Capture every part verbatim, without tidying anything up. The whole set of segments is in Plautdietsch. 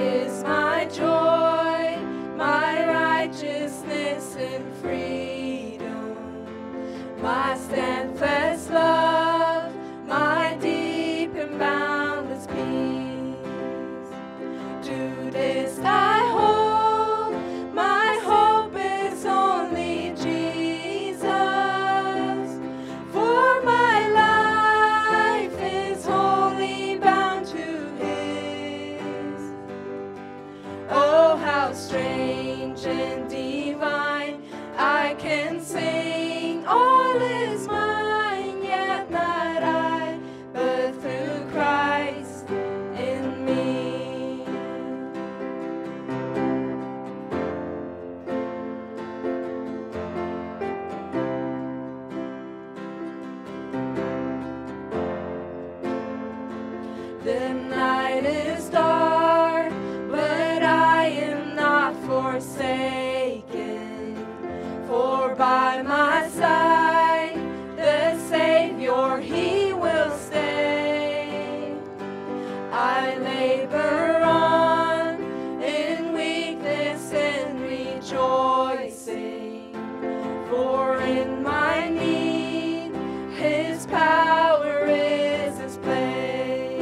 is my joy, my righteousness and freedom, my steadfast love, my deep and boundless peace. To this I hold, my hope is only Jesus, for my life is wholly bound to His. Oh, how strange and divine, I can sing, all is mine, yet not I, but through Christ in me. The night is dark, but I am not forsaken. For by my side the Savior, He will stay. I labor on in weakness and rejoicing, for in my need His power is displayed.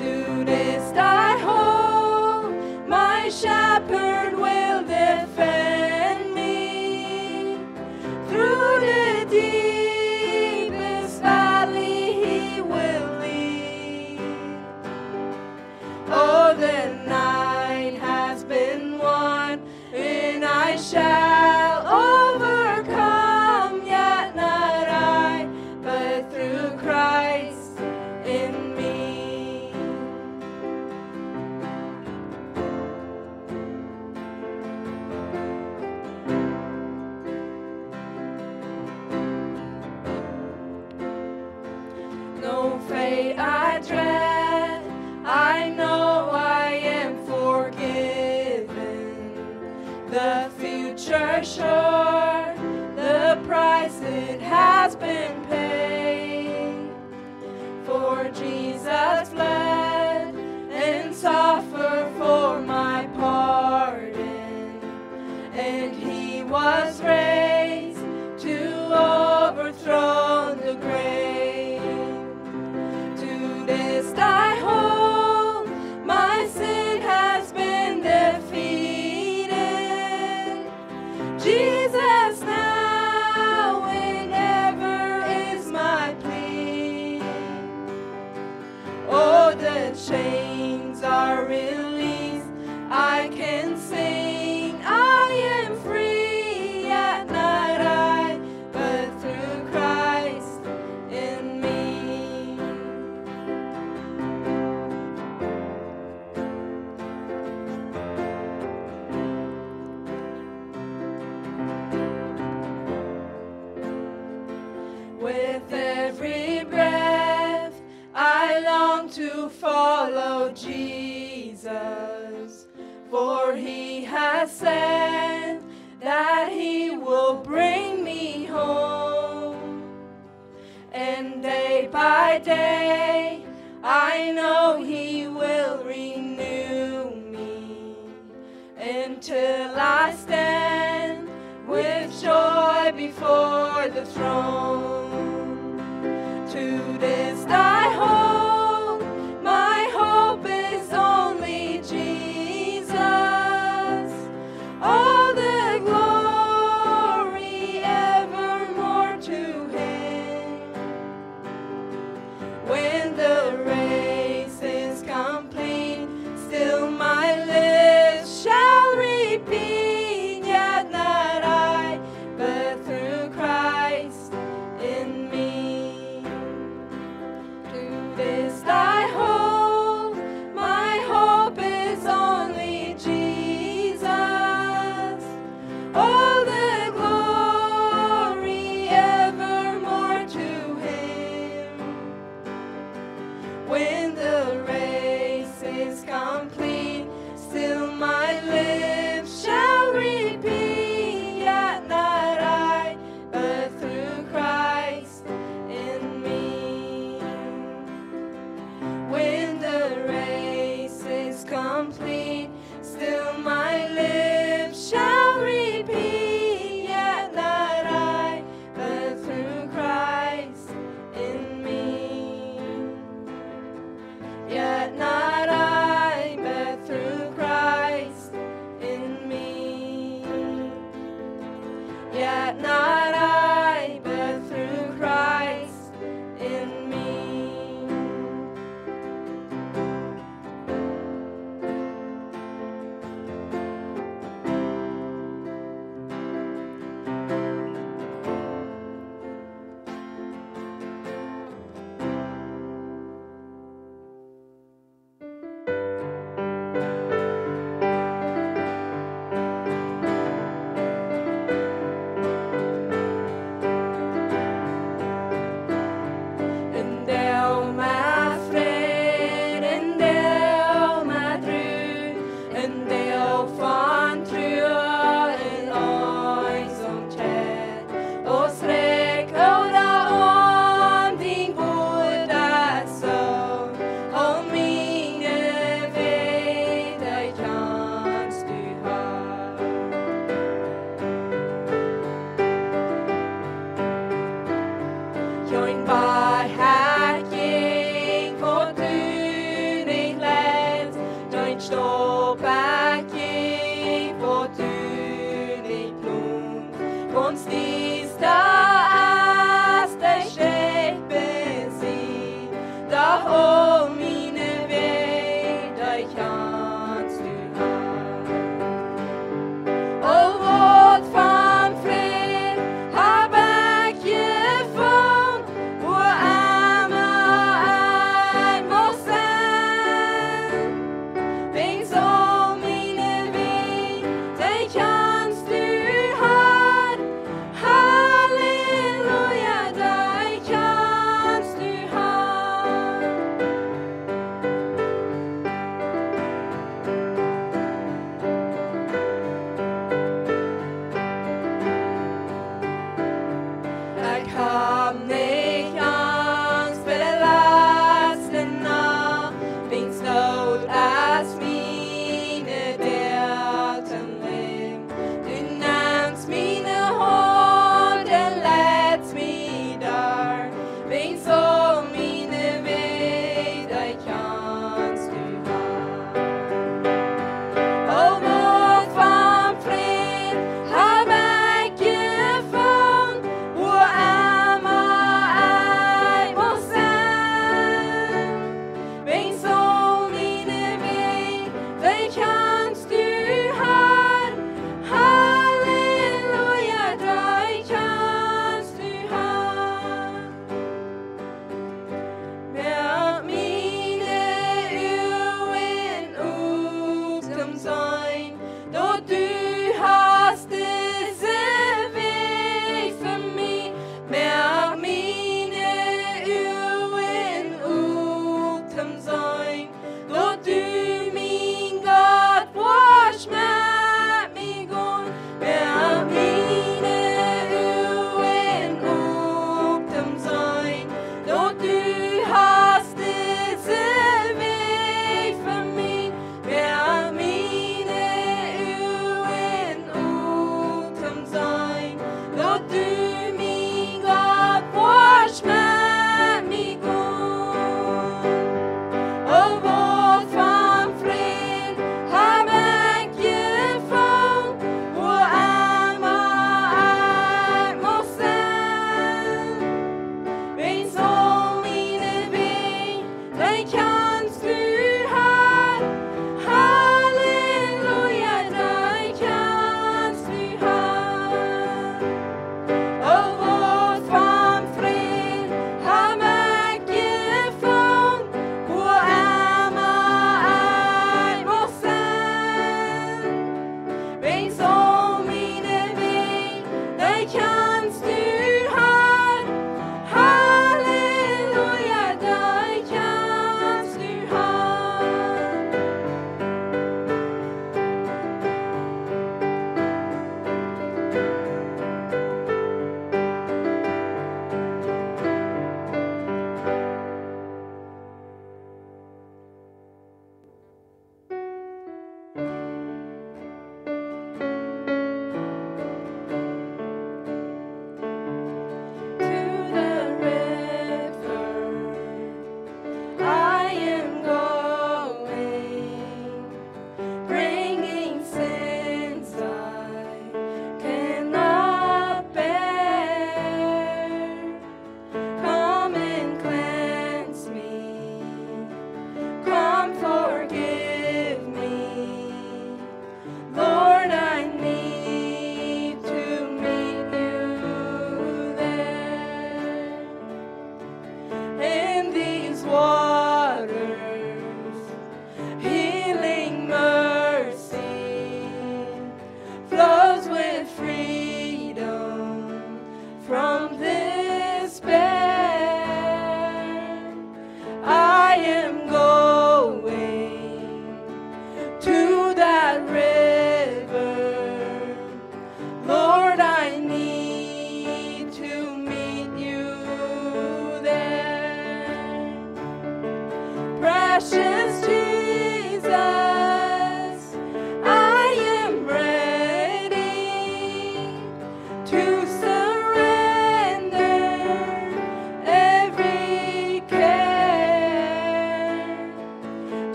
To this I hold, my shepherd will defend me. Through the deepest valley He will lead. Oh, the night has been won, and I shall overcome, yet not I, but through Christ in me. No fate I dread, I know I am forgiven. The future sure, the price it has been paid. For Jesus bled and suffered for my pardon, and He was raised to overthrow the grave. To this I hold, my sin has been defeated. Jesus now and ever is my plea. Oh, the chains are released. I can sing, I am free, yet not I, but through Christ in me. With every breath, I long to follow Jesus, for He has said that He will bring me home. And day by day, I know He will renew me, until I stand with joy before the throne. To this I hold, my hope is only Jesus. All the glory evermore to Him. When the race is complete, still my lips shall repeat, yet not I, but through Christ Opp ekj jeef waut du nich plonst, ons diesta es de Schekj besiegt, doch aul miene Wäaj, dee kjanst du han. O waut von Fräd hab ekj jefungen, wua emma ekj mucht sennen. Wiels aul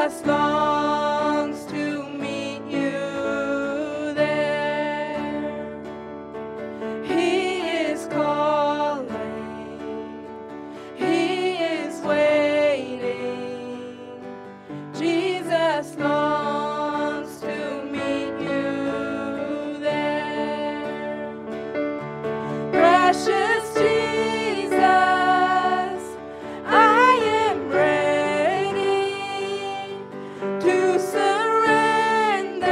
Jesus longs to meet you there. He is calling. He is waiting. Jesus longs to meet you there. Precious Jesus, I am ready to surrender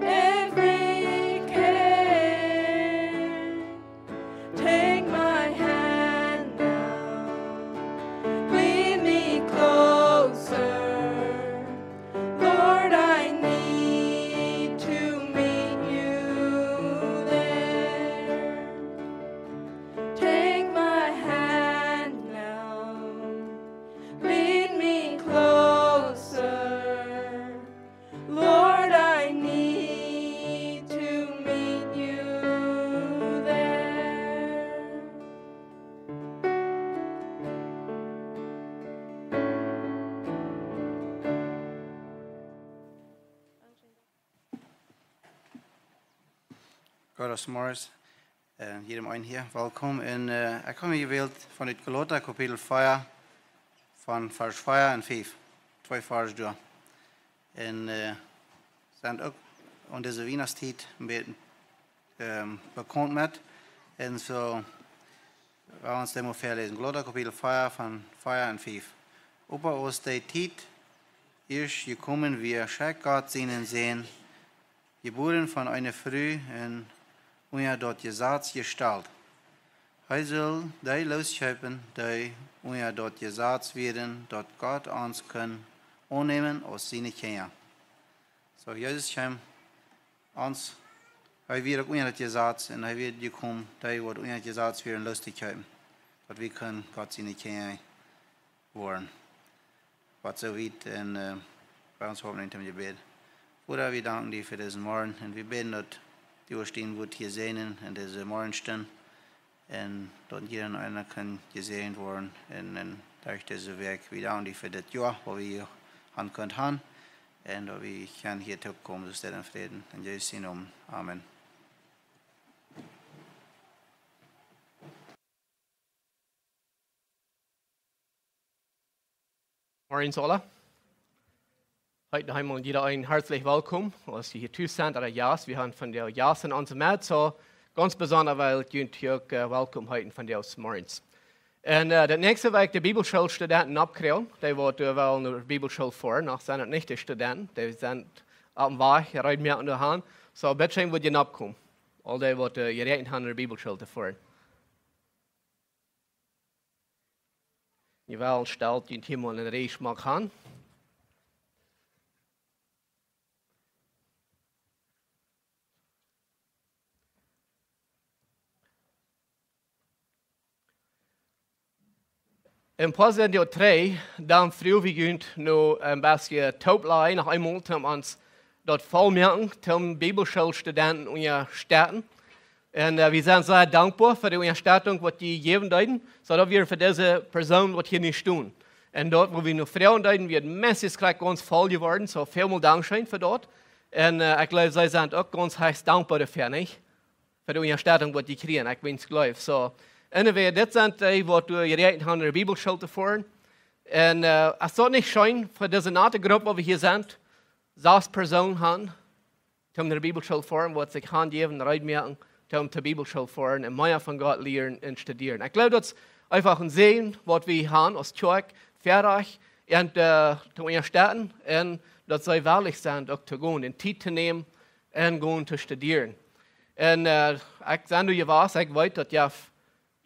every care. Take my hand now, lead me closer. Lord, I need to meet you there. Take my hand now, lead me closer. Lord, I need to meet you there. Gottes Morjes. Äh, jiedem eenen hia, welkom. Un, äh, ekj hab mie jewält von dit Galata, Kapitel vea, von Varsch vea un fief. Twee Varsch doa. Un, äh, sent uk aun dise Wienachtstiet een bät, ähm, bekaunt met. Un soo, wie ons daut mol väaläsen. Galata, Kapitel vea, von vea un fief. Oba aus de Tiet ieescht jekomen wia, schekjt Gott sienen Sän, jebuaren von eene Fru un unja daut Jesaz jestalt. Hee sull dee loskjeepen, dee unja daut Jesaz wieren, daut Gott ons kunn aunnämen aus siene Kjinja. Soo, Jesus kjeem ons, hee wia uk unja daut Jesaz un hee wia jekomen, dee waut unja daut Jesaz wieren, loskjikjeepen, daut wie kunnen Gott siene Kjinja woaren. Waut soo wiet un, äh, bie ons Hopen em Jebäd. Voda, wie danken die fa disen Morjen un wie bäden, daut du woascht dien Wuat hia säajnen en dise Morjenstund un daut jieda eena kaun jesäajent woaren un, un derch dise Wäakj. Wie danken die fa dit Joa, waut wie hia aun kunnen haben un daut wie kjennen hia toopkomen, soo stell en Fräd. En Jesus sienen Nomen. Amen. Morjes aula. Heet noch eemol jieda een hartlich welkom. Aus jie hia tus sent ooda Jast, wie haben vondoag Jast en onse Med, soo gaunz besonda well ekj junt uk, äh, welkom heeten vondoag zemorjes. Un, äh, de näakjste Wäakj de Bibelschoolstudenten oppkjrieen, dee woaren, äh, well no de Bibelschool foaren, noch sent et nich de Studenten, dee sent oppem Wajch, reed moaken doahan. Soo, bät scheen woat jie oppkomen. Aul dee waut, äh, jeräakjent haben no de Bibelschool to foaren. Jie wellen stalt junt hia mol en Räd moaken. En Paulus sent doa twee, dan fruach wie junt nu een bät toopläajen, noch eemol, om ons daut voll moaken, om Bibelschoolstudenten unjastetten. Un, äh, wie sent sea dankboa fa de Unjastettunk, waut jie jäwen deeden, soo daut wie fa dise Persoon, waut hia nu stonen. Un daut, woo wie nu froagen deeden, wia meist krakjt gaunz voll jeworden, soo välmol Dankscheen fa daut. Un, äh, ekj jleew, see sent uk gaunz heechst dankboa doafäa, nich? Fa de Unjastettunk, waut jie kjrieen, ekj wens jleew. Soo, anyway, dit sent dee, waut doa jeräakjent haben, no de Bibelschool to foaren. Un, äh, es daut nich scheen fa dise nate Grupp, waut wie hia sent, sas Persoonen haben, om no de Bibelschool foaren, waut sikj hanjäwen, reed moaken, om no de Bibelschool foaren un mea von Gott lieren un studieren. Ekj jleew, daut es eefach een Säajen, waut wie haben aus Kjoakj, fa junt, äh, to unjastetten un daut see wellich sent, uk to gonen, un Tiet to nämen un gonen to studieren. Un, äh, ekj sie nu jewast, ekj weet, daut jie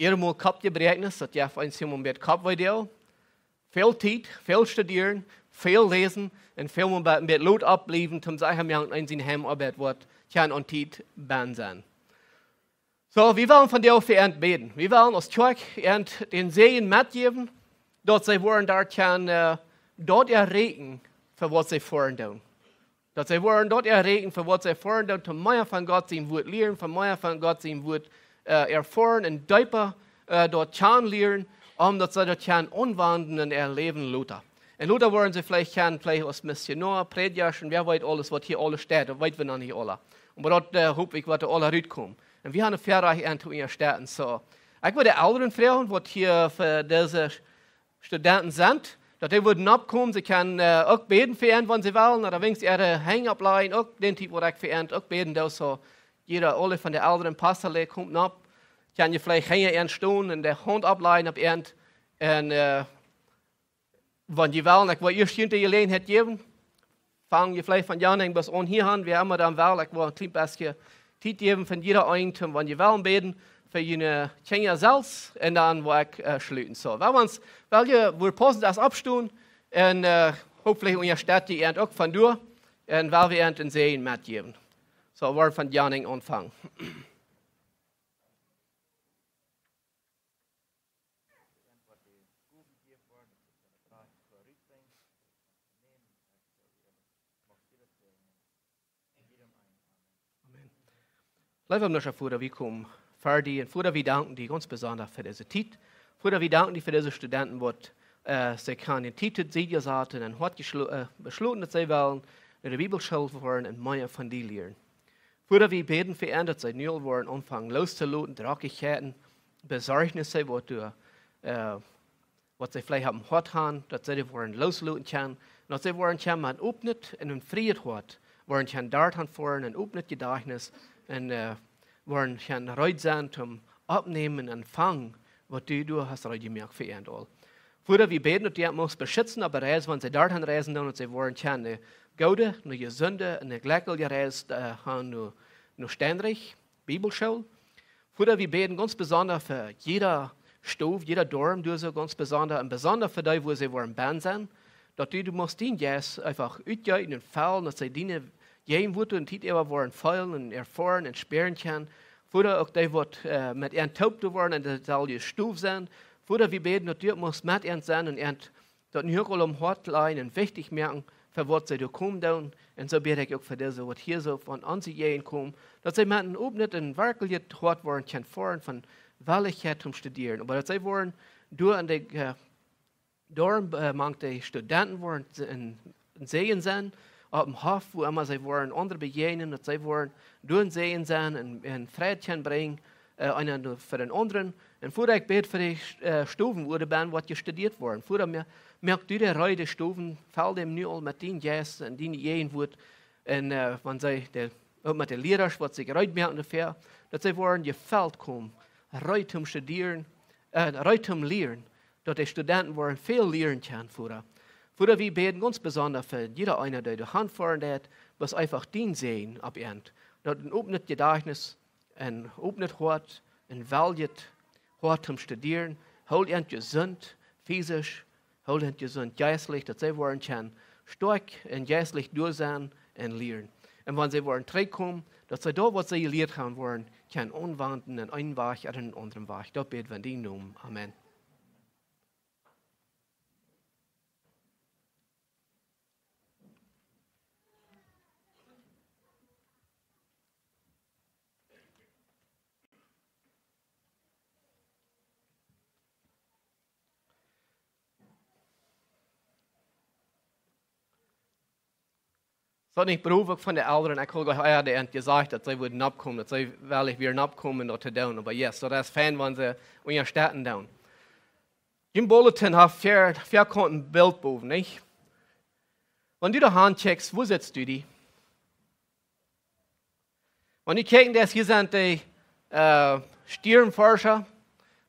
haben mol Koppjebräakjnis, daut jie haben eemol een bät Koppwee. Väl Tiet, väl studieren, väl läsen un väl mol bie, bie lot oppbliewen, om secha moaken, daut sien Heimarbeid woat kjeene Ontiet bie sennen. Soo, wie wellen vondoag fa junt bäden. Wie wellen aus Kjoakj junt dän Säajen metjäwen, daut see woaren doa kjennen, äh, daut erreichen, fa waut see foaren doonen. Daut see woaren daut erreichen, fa waut see foaren doonen, om mea von Gott sien Wuat lieren, om mea von Gott sien Wuat, äh, erfoaren un deepa, äh, daut kjanen lieren, om daut see daut kjennen aunwenjen en äa Läwen lota. Un lota woaren see veleicht kjennen, veleicht aus Missionoa, Prädja, un wäa weet aules, waut hia aules steit, daut weet wie noch nich aula. Oba daut, äh, hop ekj, woat aula rutkomen. Un wie haben een Väarajcht aun to unjastetten. Soo, ekj wudd de Elren froagen, waut hia fa dise Studenten sent, daut dee wudden oppkomen. See kjennen, äh, uk bäden fa an, wan see wellen, ooda weens äare Henj opplajen, uk dän Tiet, wua ekj fa an uk bäden doo. Soo, jieda, aule von de Elren, Pastasch, komt opp. Kjenn jie veleicht hinja an stonen un de Haunt opplajen opp an. Un, äh, wan jie wellen, ekj well ieescht junt de Jeläajenheit jäwen. Fang jie veleicht von Jan Engbus aun hia aun, wäa emma dan well, ekj well een kjlien bät Tiet jäwen von jieda eenen, wan jie wellen bäden, fa june Kjinja selfst, un dan woa ekj, äh, schluten. Soo, well wie ons, well jie, wie pausen daut oppstonen, un, äh, hopefully unjastett jie an uk von doa, un well wie an een Säajen metjäwen. Soo, wie woaren von Jan Engbus aunfangen. Amen. Leewa himlischa Voda, wie komen ver die un Voda, wie danken die gaunz besonda fa dise Tiet. Voda, wie danken die fa dise Studenten, waut, äh, see kjennen Tiet, see jesaten un haben jeschlo-, äh, beschloten, daut see wellen no de Bibelschool foaren un mea von die lieren. Voda, wie bäden fa an, daut see nu aul woaren aunfangen loostoloten, Drockichkjeiten, Besorjnisse, waut du, äh, waut see veleicht opp daut Hoat haben, daut see dee woaren loosloten kjennen, un daut see woaren kjennen met een opnet un een frieet Hoat, woaren kjennen doa aun foaren, een opnet Jedajchtnis, un, äh, woaren kjennen reed sennen toom oppnämen un empfangen, waut du, du hast reed jemoakt fa an aul. Voda, wie bäden, daut du an muchst beschitzen opp de Reis, wan see doa aun reisen doonen, daut see woaren kjennen eene goode, eene jesunde un eene jlekjelje Reis, äh, haben no, no Steinrich, Bibelschool. Voda, wie bäden gaunz besonda fa jieda Stow, jieda Dorm, du soo gaunz besonda, un besonda fa dee, wua see woaren bennen sennen, daut du, du muchst dien Jeist eefach utjeeten un fellen, daut see diene Jäajenwuat en Tiet äwa woaren feelen un erfoaren un spieren kjennen. Voda, uk dee, waut, äh, met an toop doonen woaren en deeselwje Stow sennen. Voda, wie bäden, daut du muchst met an sennen un an daut nu uk aul aum Hoat lajen un wichtich moaken, fa waut see doa komen doonen. Un soo bäd ekj uk fa dise, waut hia soo von onse Jäajent komen, daut see met een opnet un werkjlich Hoat woaren kjennen foaren von Wellichkjeit toom studieren. Oba daut see woaren doa aun de, äh, doa, äh, mank de Studenten woaren een, een Säajen sennen, opp dän Hoff, wua emma see woaren aundre bejäajnen, daut see woaren doa een Säajen sennen un, un Fräd kjennen brinjen, äh, eena fa dän aundren. Un Voda, ekj bäd fa de, äh, Stowen, wua de bennen woaren jestudieet woaren. Voda, moak, moak du de reed, de Stowen, fell dee nu aul met dien Jeist un diene Jäajenwuat. Un, äh, wan see de, uk met de Lierasch, waut sikj reed moaken doafäa, daut see woaren jefelt komen, reed toom studieren, äh, reed toom lieren, daut de Studenten woaren väl lieren kjennen, Voda. Voda, wie bäden gaunz besonda fa jieda eena, dee doa aun foaren deit, bloos eefach dien Säajen opp an. Daut een opnet Jedajchtnis, een opnet Hoat, een weljet Hoat toom studieren. Hool an jesunt, fisisch, hool an jesunt jeistlich, daut see woaren kjennen stoakj un jeistlich doa sennen un lieren. Un wan see woaren trigjkomen, daut see daut, waut see jelieet haben, woaren kjennen aunwenjen en eenen Wajch ooda en een aundren Wajch. Daut bäd wie en dienen Nomen. Amen. Soo, ekj proowd uk von de Elren, ekj haud jehieet, dee haben jesajcht, daut see wudden oppkomen, daut see wellich wieren oppkomen, daut to doonen. Oba yes, soo daut es fein, wan see unjastetten doonen. Jun Bulletin haft vea, vea Kaunten een Bilt bowen, nich? Wan du doa han kjikjst, wua sitst du die? Wan du kjikjst, daut hia sent de, äh, Stierenforscha,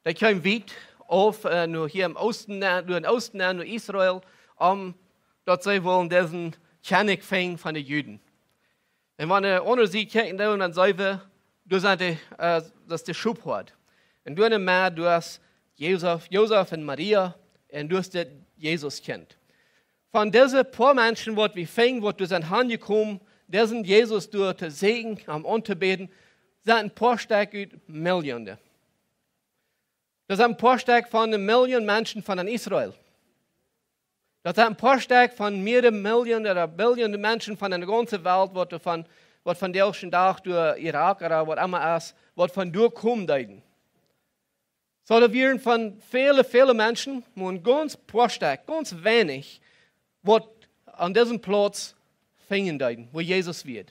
dee kjeemen wiet auf, äh, no hia em Oosten, äh, no dän Oosten, äh, no Israel, om daut see wullen disen Kjennich finjen von de Juden. Un wan wie aun de aundre Sied kjikjen, dan, dan seenen wie, doa sent de, äh, daut es de Schophoad. Un doa enne Medd, doa es Josef, Josef un Maria, un doa es daut Jesuskjint. Von dise poa Menschen, waut wie finjen, waut doa sent hanjekomen, disen Jesus doa to seenen, am auntobäden, sent een poa Stekj ut Millionen. Daut sent een poa Stekj von eene Million Menschen von en Israel. Daut sent een poa Stekj von mearere Millionen ooda Billionen Menschen von de gaunze Welt, waut doa von, waut vondoag dän Dach doa Irak ooda waut emma es, waut von doa komen deeden. Soo, daut wieren von väle, väle Menschen, mau een gaunz poa Stekj, gaunz weinich, waut aun disen Plauz finjen deeden, wua Jesus wia.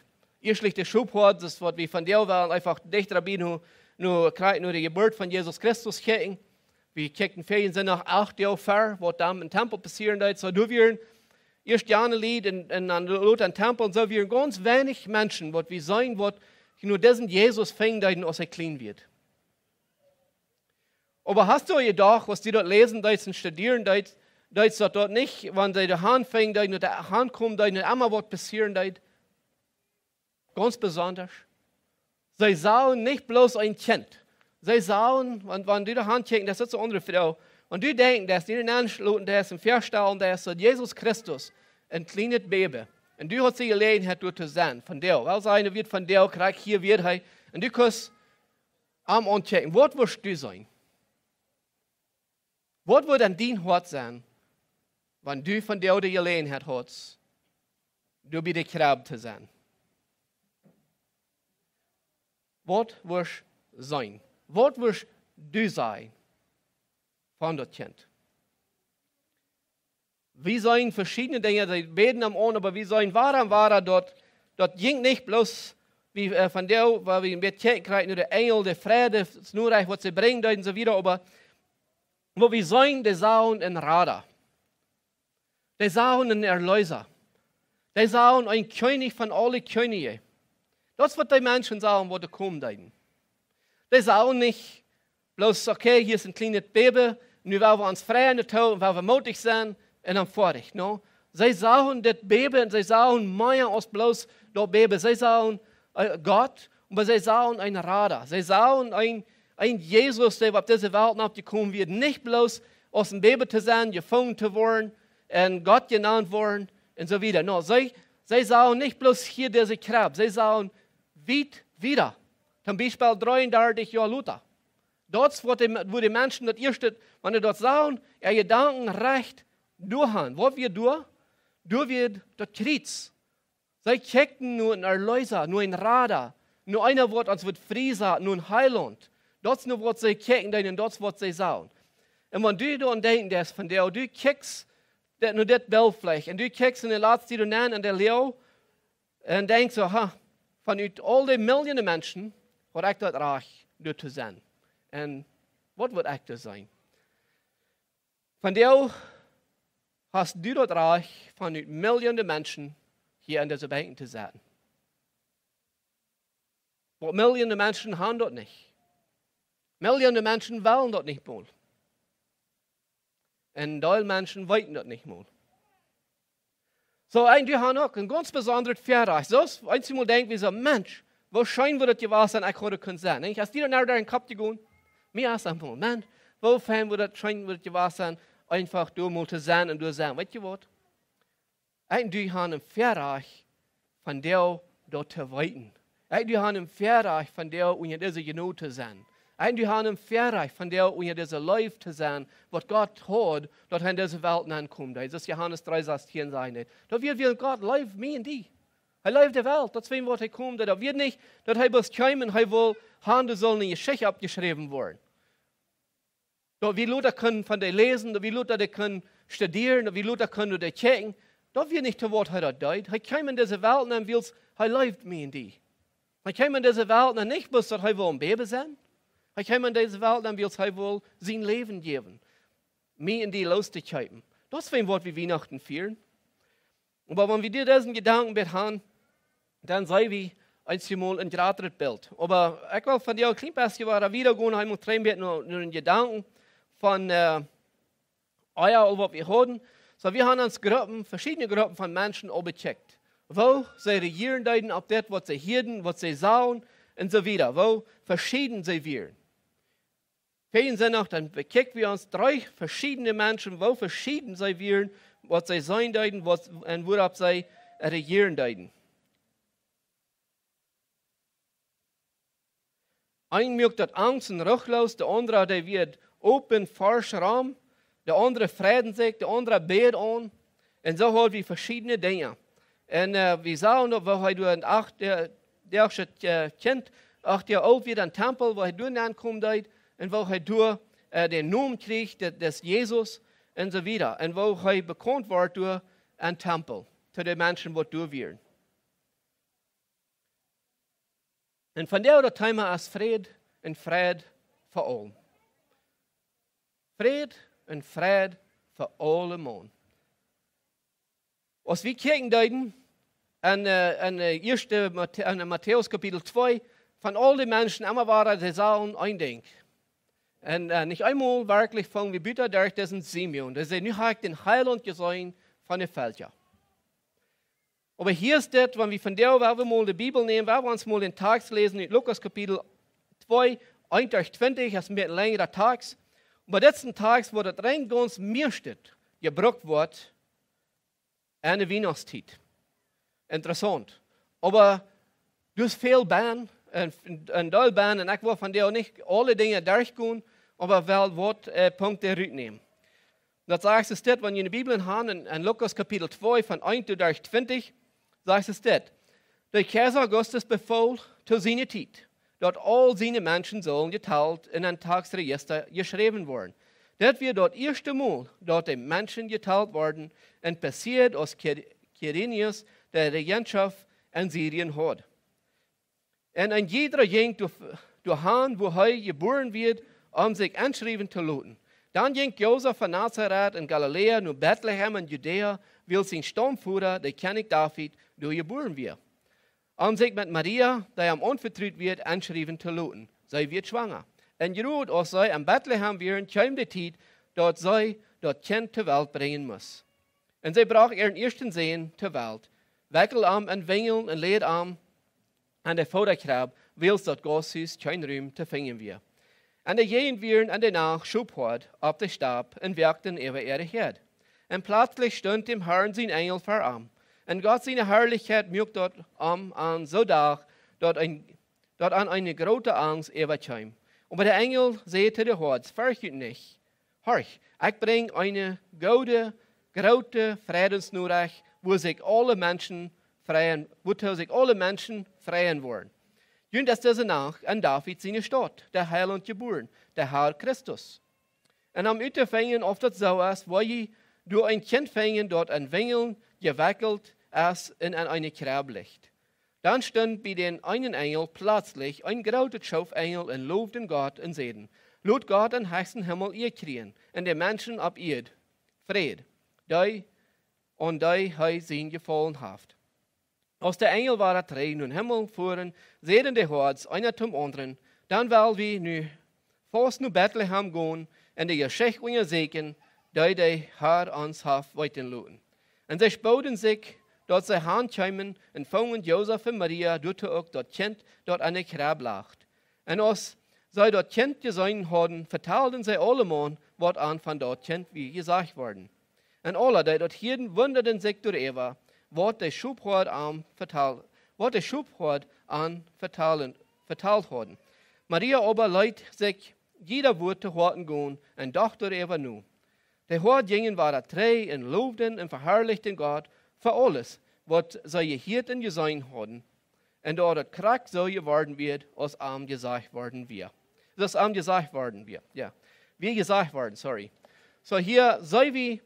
Ieeschtlich de Schophoad, daut es waut wie vondoag wellen, eefach dichta bie no, no, krakjt no de Jeburt von Jesus Christus kjikjen. Wie kjikjten väajen Sindach acht Joa ver, waut dan em Tempel passieren deed. Soo, doa wieren ieescht jane Lied un, un dan lota em Tempel. Un soo wieren gaunz weinich Menschen, waut wie seenen, waut no disen Jesus finjen deeden, aus hee kjlien wia. Oba hast du jedocht, aus du daut läsen deist un studieren deist, deist daut doa nich, wan see doa han finjen deeden, doa han komen deeden, un emma waut passieren deed? Gaunz besonda. See sagen nich bloos een Kjint. See sagen, wan, wan du doa han kjikjst, daut es eene aundre Froag. Wan du denkjst, daut du doa aunschluten deist un vestalen deist, daut Jesus Christus een kjlienet Baby, un du hast de Jeläajenheit doa to sennen, vondoag, well sennen, wia vondoag, krakjt hia wia hee, un du kaust am aunkjikjen, waut wurscht du seenen? Waut wudd aun dien Hoat sennen, wan du vondoag de Jeläajenheit haudst, doa bie de Kjrebb to sennen? Waut wurscht seenen? Waut wurscht du sajen von daut Kjint? Wie seenen veschiedne Dinja, see bäden am aun, oba wie seenen wada un wada, daut, daut jinkj nich bloos wie, äh, vondoag, wua wie een bät kjikjen kjrieen, no de Enjel, de Fräd, daut Norecht, waut see brinjen deeden un soo wieda, oba waut wie seenen, dee sagen een Rada. Dee sagen een Erlöser. Dee sagen een Kjennich von aule Kjennichs. Daut es waut dee Menschen sagen, waut doa komen deeden. Dee sagen nich bloos, okay, hia es een kjlienet Baby, nu woa wie ons freien doatoo un woa wie moodich sennen un dan foadich, no? See sagen daut Baby un see sagen mea aus bloos daut Baby. See sagen, äh, Gott, oba see sagen een Rada. See sagen een, een Jesus, dee opp dise Welt nopp jekomen wia, nich bloos aus een Baby to sennen, jefungen to woaren un Gott jenant woaren un soo wieda. No, see, see sagen nich bloos hia dise Kjrebb, see sagen wiet wieda. Toom Biespel dreeundartich Joa lota. Daut es waut de, wua de Menschen daut ieeschte, wan see daut sagen, äa Jedankengoot doa han. Waut wia doa? Doa wia daut Kjriez. See kjikjten no een Erlöser, no een Rada, no eena, waut ons wudd frie saten, no een Heilaunt. Daut es no waut see kjikjten deeden un daut es waut see sagen. Un wan du doaraun denkjst, daut vondoag, du kjikjst daut, no dit Bilt veleicht, un du kjikjst en de latste Tiet aun, aun de Welt, un denkjst soo, ha, von ut aul dee Millionen Menschen, haud ekj daut Rajcht, doa to sennen? Un waut wudd ekj doa sennen? Vondoag hast du daut Rajcht, von ut Millionen Menschen hia aun dise Benkj to setten. Oba Millionen Menschen han daut nich. Millionen Menschen wellen daut nich mol. Un väl Menschen weeten daut nich mol. Soo, un dee han uk een gaunz besondret Väarajcht. Soo aus eenjemol denkj wie soo, Mensch, woo scheen wudd daut jewast sennen, ekj haud kunt sennen. Nich? Hast du daut nu derch dän Kopp jegonen? Mie es daut mol, Mensch, woo fein wudd daut, scheen wudd daut jewast sennen, eefach doa mol to sennen un doa sennen. Weetst du waut? Ekj un du han een Väarajcht, vondoag daut to weeten. Ekj un du han een Väarajcht, vondoag unja dise Jnod to sennen. Ekj un du han een Väarajcht, vondoag unja dise Leew to sennen, waut Gott haud, daut hee en dise Welt nenkomen deed. Soo aus Johanes dree sastieen sajcht, daut wia, wiels Gott leeft mie un die. Hee leeft de Welt, daut es wuarom waut hee kjeem. Daut wia nich, daut hee bloos kjeem un hee wull han, doa sull eene Jeschicht oppjeschräwen woaren. Daut wie lota kunnen von dee läsen, daut wie lota dee kunnen studieren, daut wie lota kunnen doa kjikjen. Daut wia nich to waut hee daut deed. Hee kjeem en dise Welt nenn, wiels hee leeft mie un die. Hee kjeem en dise Welt nenn nich bloos daut hee wull een Baby sennen. Hee kjeem en dise Welt nenn, wiels hee wull sien Läwen jäwen, mie un die loszukjeepen. Daut es wuarom waut wie Wienachten fieren. Oba wan wie disen Jedanken bie han, dan seenen wie eenjemol een jratret Bilt. Oba ekj well vondoag een kjlien bät wieda gonen, eemol trigj no, no dän Jedanken von, äh, ea aul waut wie hauden. Soo, wie han ons Gruppen, veschiedne Gruppen von Menschen aul bekjikjt. Woo see reajieren deeden opp dit, waut see hieeden, waut see sagen, un soo wieda. Woo veschieden see wieren. Väajen Sindach, dan bekjikjt wie ons dree veschiedne Menschen, woo veschieden see wieren, waut see seenen deeden, waut, un wuaropp see reajieren deeden. Een muak daut angst un ruchloos, de aundra, dee wia open, forsch rom, de aundra freiden sikj, de aundra bäden aun. Un soo haud wie veschiedne Dinja. Un, äh, wie sagen daut, woo hee doa een acht, äh, Joa, äh, Kjint, acht Joa oolt wia, em Tempel, woo hee doa nenkomen deed, un woo hee doa, äh, dän Nomen kjrieech, de, des Jesus, un soo wieda. Un woo hee bekaunt wort doa, en Tempel, to de Menschen waut doa wieren. Un vondoag daut Thema es Fräd un Freid fa aulem. Fräd un Freid fa aulemaun. Aus wie kjikjen deeden en, äh, en, äh, ieeschte Mate-, en Matäus Kapitel twee, von aul de Menschen emma wia daut dee sagen een Dinkj. Un, äh, nich eemol werkjlich fungen wie buta derch disen Simeon. Dee säd: "Nu hab ekj dän Heilaunt jeseenen von de Velkja." Oba hia es dit, wan wie vondoag, wan wie mol de Bibel nämen, wan wie ons mol dän Tekjst läsen en Lukas Kapitel twee, eent derch twintich, es een bät lenjra Tekjst. Oba dit es een Tekjst, wua daut rein gaunz mieeschte jebrukt woat en de Wienachtstiet. Interessaunt. Oba doa es väl bie, un, un doll bie, un ekj well vondoag nich aule Dinja derchgonen, oba well waut, äh, Punkten rutnämen. Daut sajcht et dit, wan jie de Bibel haben, en, en Lukas Kapitel twee von eent derch twintich, sajcht et dit: "De Kjeisa Augustus befool to siene Tiet, daut aul siene Menschen sullen jetalt un en Taksrejista jeschräwen woaren. Dit wia daut ieeschte Mol, daut de Menschen jetalt worden, un passieed, aus Ki-, Kyrenius de Rejentschoft en Syrien haud. Un een jiedra jinkj doa, doahan, wua hee jebuaren wia, om sikj enschriewen to loten. Dan jinkj Josef von Nazaret en Galiläa no Betlehem en Judäa, wiels sien Staumvoda, de Kjennich David, doa jebuaren wia, om sikj met Maria, dee am aunvetrut wia, enschriewen to loten. See wia schwanga. Un jrod aus see en Betlehem wieren, kjeem de Tiet, daut see daut Kjint to Welt brinjen must. Un see brocht äaren ieeschten Sän to Welt, wekjeld am en Winjel un läd am en de Fodakrebb, wiels daut Gausthus kjeen Rum to finjen wia. Un de Jäajent wieren en de Nacht Schophoad opp de Stap un woakten äwa äare Häad. Un pletslich stunt däm Herrn sien Enjel ver am. Un Gott siene Harlichkjeit muak daut am aun soo dach, daut een, daut an eene groote Angst äwakjeem. Oba de Enjel säd to de Hoads: "Ferjcht junt nich. Horcht, ekj brinj eene goode, groote Freidensnorecht, wua sikj aule Menschen freien, wuatoo sikj aule Menschen freien woaren. Junt es dise Nacht en David siene Staut de Heilaunt jebuaren, de Herr Christus. Un om uttofinjen, auf daut soo es, woa jie doa een Kjint finjen, daut en Winjel jewekjelt es un en eene Krebb licht." Dan stunt bie dän eenen Enjel pletslich een groota Schoof Enjel un lowden Gott un säden: "Lot Gott em hechsten Himmel Ea kjrieen un de Menschen opp Ieed Fräd, dee, aun dee hee sien Jefaulen haft." Aus de Enjel wada trigj nom Himmel fuaren, säden de Hoads eena tom aundren: "Dan well wie nu faust no Betlehem gonen un de Jeschicht unjasieekjen, dee de Herr ons haft weeten loten." Un see spooden sikj, daut see han kjeemen, un fungen Josef un Maria, doatoo uk daut Kjint, daut en de Krebb lach. Un aus see daut Kjint jeseenen hauden, vetalden see aulemaun, waut an von daut Kjint wia jesajcht worden. Un aule, dee daut hieeden, wundaden sikj doaräwa, waut de Schophoad an vetal-, waut de Schophoad an vetalen, vetalt hauden. Maria oba leet sikj jieda Wuat to Hoaten gonen un docht doaräwa no. De Hoads jinjen wada trigj un lowden un veharlichten Gott fa aules, waut see jehieet un jeseenen hauden. Un daut et krakjt soo jeworden wia, aus an jesajcht worden wia. Aus an jesajcht worden wia. Jo. Wia jesajcht worden, sorry. Soo hia seenen wie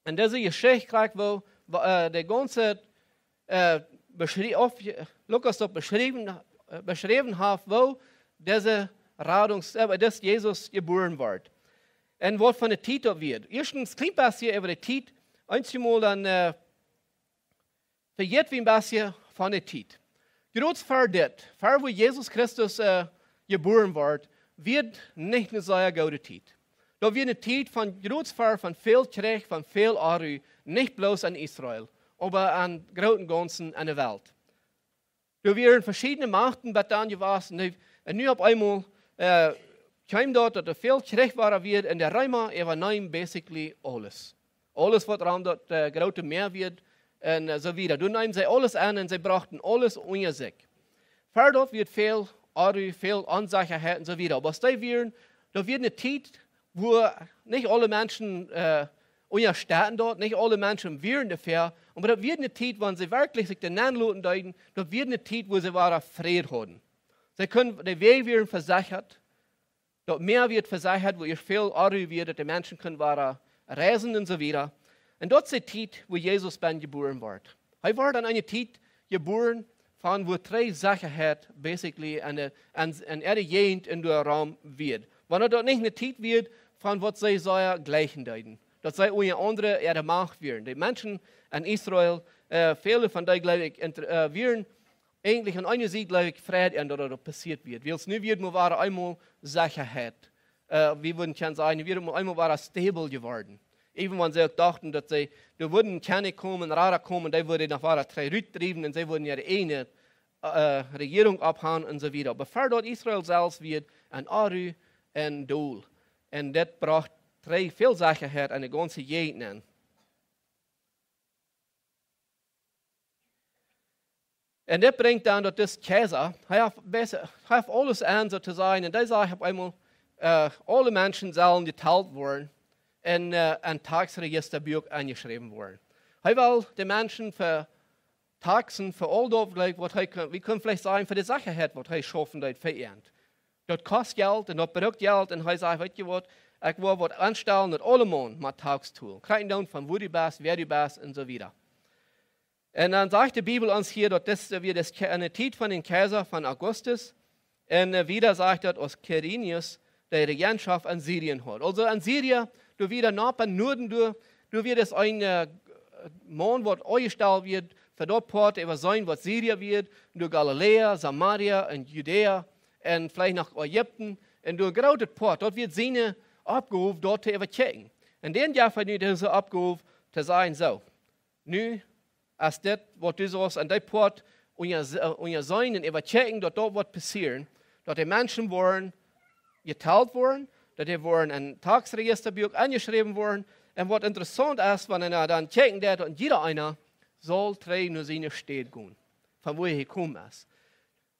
en dise Jeschicht krakjt, woo, woo, äh, de gaunze, äh, beschrie-, auf, Lukas daut beschräwen, äh, beschräwen haft, woo dise Radungs-, äh, dis Jesus jebuaren wort. Un waut fa eene Tiet daut wia. Ieeschtens, kjlien bät äwa de Tiet, eenjemol dan, äh, vejät wie een bät von de Tiet. Jrods ver dit, ver wua Jesus Christus, äh, jebuaren wort, wia nich eene sea goode Tiet. Daut wia eene Tiet von jrods ver, von väl Kjrich, von väl Oaroa, nich bloos en Israel, oba em grooten Gaunzen en de Welt. Doa wieren veschiedne Machten bat dan jewast, un, un nu opp eemol, äh, kjeem daut, daut doa väl Kjrich wia, wia, un de Reema äwaneemen basically aules. Aules waut rom daut, äh, groote Mäa wia, un, äh, soo wieda. Doa neemen see aules aun un see brochten aules unja sikj. Ver daut wia väl Oaroa, väl Onsechaheit un soo wieda. Oba aus dee wieren, daut wia eene Tiet, wua nich aule Menschen, äh, unjastetten daut, nich aule Menschen wieren doafäa, oba daut wia eene Tiet, wan see werkjlich sikj doa nenloten deeden, daut wia eene Tiet, wua see wada Fräd hauden. See kunnen, de Wäaj wieren vesechat, daut Mäa wia vesechat, wua ieescht väl Oaroa wia, daut de Menschen kunnen wada reisen un soo wieda. Un daut es de Tiet, wua Jesus bennen jebuaren woat. Hee woat aun eene Tiet jebuaren, von wua trigj Sechaheit basically aun de, aun, aun äare Jäajent en de Rum wia. Wan daut nich eene Tiet wia, von waut see sea jlikjen deeden. Daut see unja aundre äare Macht wieren. De Menschen en Israel, äh, väle von dee, jleew ekj, ent-, äh, wieren eejentlich aun eene Sied, jleew ekj, froo, daut daut passieet wia. Wiels nu wia mau wada eemol Sechaheit. Äh, wie wudden kjennen sajen, wia mau eemol wada stable jeworden. Even wan see uk dochten, daut see, doa wudd een Kjennich komen, een Rada komen, dee wudd noch wada trigj rutdriewen un see wudden äare ieejne, äh, Rejierunk opphaben un soo wieda. Oba ver daut Israel selfst wia een Oru un Dol. Un daut brocht trigj väl Sechaheit aun de gaunze Jäajent aun. Un dit brinjt dan daut dis Kjeisa, hee haft bes-, hee haft aules aun, soo to sajen, un hee sajcht opp eemol, äh, aule Menschen sellen jetalt woaren un, äh, een Taxregistabuak aunjeschräwen woaren. Hee well de Menschen fa Taxen, fa aul daut, jleew ekj, waut hee kunn, wie kjennen veleicht sajen, fa de Sechaheit, waut hee schaufen deed, veeent. Daut kost Jelt un daut brukt Jelt. Un hee säd: "Weetst du waut, ekj well waut aunstalen, daut aule Maun mott Tax tolen. Kjrieen doonen von wua du best, wäa du best un soo wieda." Un dan sajcht de Bibel ons hia, daut dis, äh, wia dis Ke-, enne Tiet von dän Kjeisa von Augustus. Un, äh, wieda sajcht daut, aus Kyrenius de Regentschaft aun Syrien haud. Aulsoo aun Syrien, doa wia doa nopp em Nuaden, doa, doa wia dis een, äh, Maun, waut aunjestalt wia, fa daut Poat äwa seenen, waut Syrien wia, doa Galiläa, Samaria un Judäa un veleicht noch Ägipten, un doa een grootet Poat, daut wia siene Oppgow, daut to äwakjikjen. Un dän jeef hee nu dise Oppgow to sajen, soo, nu es dit, waut du saust aun dee Poat unja-, äh, unjaseenen un äwakjikjen, daut doa waut passieren, daut de Menschen woaren jetalt woaren, daut dee woaren een Taxregistabuak aunjeschräwen woaren. Un waut interessaunt es, wan eena dan kjikjen deit, daut jieda eena saul trigj no siene Städ gonen, von wua hee jekomen es.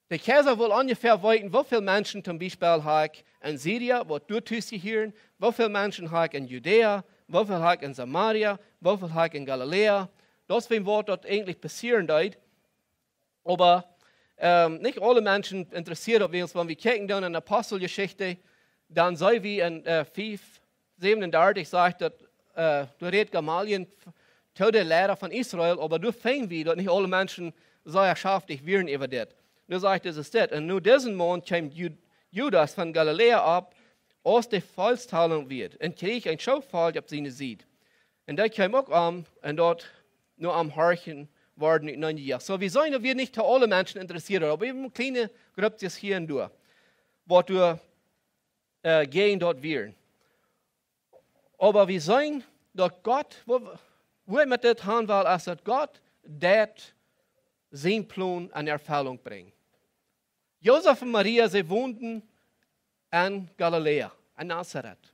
De Kjeisa well onjefäa weeten, woo väl Menschen toom Biespel hab ekj en Syrien, waut doa tus jehieren, woo väl Menschen hab ekj en Judäa, woo väl hab ekj en Samaria, woo väl hab ekj en Galiläa. Daut es wäajen waut daut eejentlich passieren deed. Oba, ähm, nich aule Menschen interessieet daut, wiels wan wie kjikjen dan en Aposteljeschicht, dan seenen wie en, äh, fiew, säwenundartich sajcht daut, äh, doa rät Gamaliel to de Liera von Israel, oba doa finj wie daut nich aule Menschen sea schaftich wieren äwa dit. Nu sajcht et dit: "Un no disen Maun kjeem Ju-, Judas von Galiläa opp, aus de Volkstaulunk wia, un kjrieech een Schoof Volkj opp siene Sied. Un dee kjeem uk om, un daut no am horchen worden uteneen jejoacht." Soo, wie seenen, daut wia nich to aule Menschen interessieet, oba äwen kjliene Gruppkjes hia un doa, waut doa, äh, jäajen daut wieren. Oba wie seenen, daut Gott, wua, wua ekj met dit han well, es daut Gott deit sienen Plon en Erfellunk brinjen. Josef un Maria, see wonden en Galiläa, en Nazareth.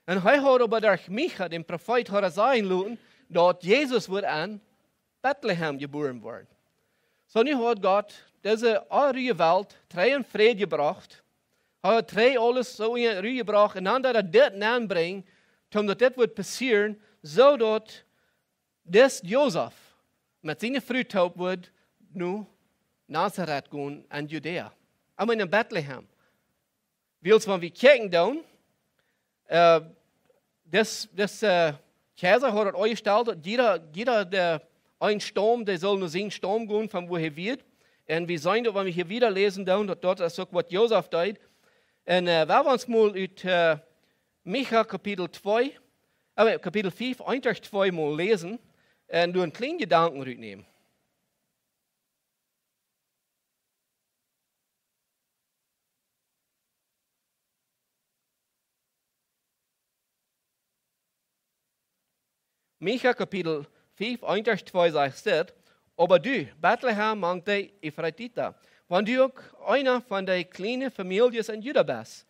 Un hee haud oba derch Micha, dän Profeet, haud hee sajen loten, daut Jesus wudd en Betlehem jebuaren woaren. Soo, nu haud Gott dise onruje Welt trigj en Fräd jebrocht. Hee haud trigj aules soo en Ru jebrocht. Un dan deed hee dit aunbrinjen, om daut dit wudd passieren, soo daut dis Josef met siene Fru toop wudd no Nazareth gonen en Judäa. I mean, en Betlehem. Wiels wan wie kjikjen dan, äh, dis, dis, äh, Kjeisa haud daut aunjestalt, daut jieda, jieda de, een Staum, dee sull no sienen Staum gonen, von wua hee wia. Un wie seenen daut, wan wie hia wieda läsen dan, daut daut es uk waut Josef deed. Un, äh, wie wellen ons mol ut, äh, Micha Kapitel twee, äh, Kapitel fiew, eent bat twee mol läsen un doa een kjlienen Jedanken rutnämen. Micha Kapitel fiew, eent bat twee sajcht et: "Oba du, Betlehem mank de Efratita, wan du uk eena von de kjliene Famieljes en Juda best,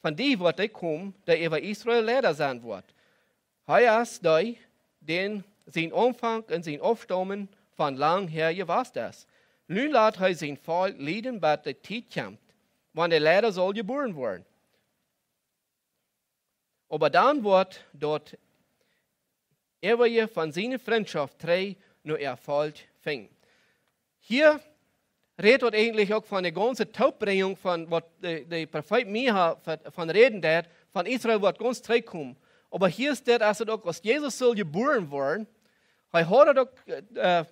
von die woat dee komen, dee äwa Israel Liera sennen woat. Hee es dee, dän sien Aunfank un sien Aufstaumen von lang häa jewast es. Nu lat hee sien Volkj lieden, bat de Tiet kjemt, wan de Liera saul jebuaren woaren. Oba dan woat daut Äwaje von siene Frintschoft trigj no äa Volkj finjen." Hia rät daut eejentlich uk von de gaunze Toopbrinjunk von waut de, de Profeet Micha von, von räden deed, von Israel waut gaunz trigjkomen. Oba hia es dit, aus et uk, aus Jesus sull jebuaren woaren, hee haud et uk, äh,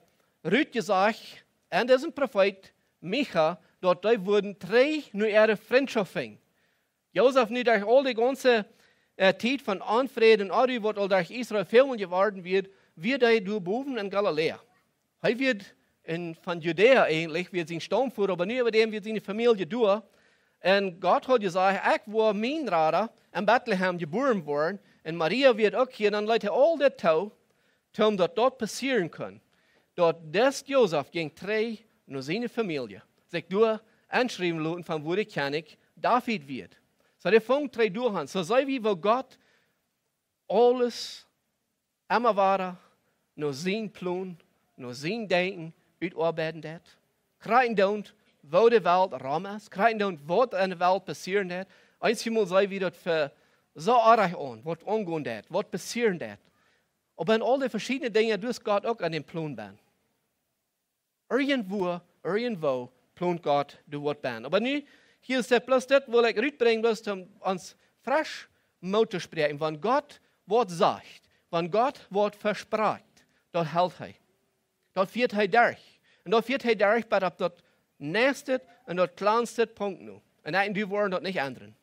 rutjesajcht aun disen Profeet Micha, daut dee wudden trigj no äare Frintschoft finjen. Josef nu derch aul de gaunze, äh, Tiet von Onfräd un Onru, waut aul derch Israel väl mol jeworden wia, wia hee doa bowen en Galiläa. Hee wia en, von Judäa eejentlich, wia sien Staumvoda, oba nu äwa däm wia siene Famielje doa. Un Gott haud jesajcht: "Ekj woa mien Rada en Betlehem jebuaren woaren." Un Maria wia uk hia, dan leet hee aul dit too, toom daut daut passieren kunn. Daut dis Josef jinkj trigj no siene Famielje, sikj doa enschriewen loten von wua de Kjennich David wia. Soo, dee funk trigj doa aun. Soo see wie, woo Gott aules emma wada no sien Plon, no sien Denkjen utoabeiden deed. Krakjt endoont, woo de Welt rom es, krakjt endoont, waut en de Welt passieren deed. Eenjemol see wie daut fa soo oajch aun, waut aungonen deed, waut passieren deed. Oba en aul de veschiedne Dinja, doa es Gott uk aun dän Plon bennen. Irjentwua, irjentwoo plont Gott doa waut bennen. Oba nu, hia es daut bloos, dit well ekj rutbrinjen, bloos om ons fresch Moot to spräakjen. Wan Gott waut sajcht, wan Gott waut vesprakjt, daut helt hee. Daut fieet hee derch. Un daut fieet hee derch bat opp daut näakjste un daut kjlanste Punkt nu. Un ekj un du woaren daut nich endren.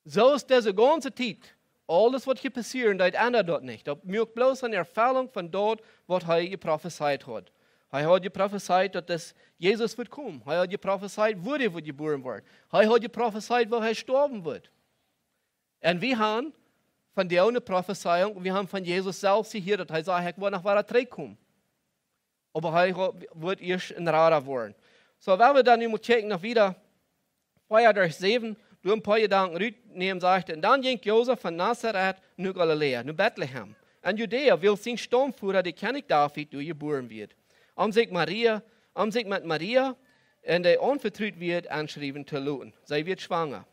Soo es dise gaunze Tiet, aules waut hia passieren deed, endat daut nich. Daut muak bloos eene Erfellunk von daut, waut hee jeprofezeit haud. Hee haud jeprofezeit, daut dis Jesus wudd komen. Hee haud jeprofezeit, wua hee wudd jebuaren woaren. Hee haud jeprofezeit, woo hee stoawen wudd. Un wie haben von dee eene Profezeiunk, wie haben von Jesus selfst jehieet, daut hee säd: "Ekj woa noch wada trigjkomen." Oba hee wo-, wudd ieescht een Rada woaren. Soo, wan wie dan nu mol kjikjen no wieda, vea derch säwen, doa een poa Jedanken rutnämen, sajcht et: "Un dan jinkj Josef von Nazaret no Galiläa, no Betlehem, en Judäa, wiels sien Staumvoda, de Kjennich David, doa jebuaren wia, om sikj Maria, om sikj met Maria, un dee aunvetrut wia, enschriewen to loten. See wia schwanga."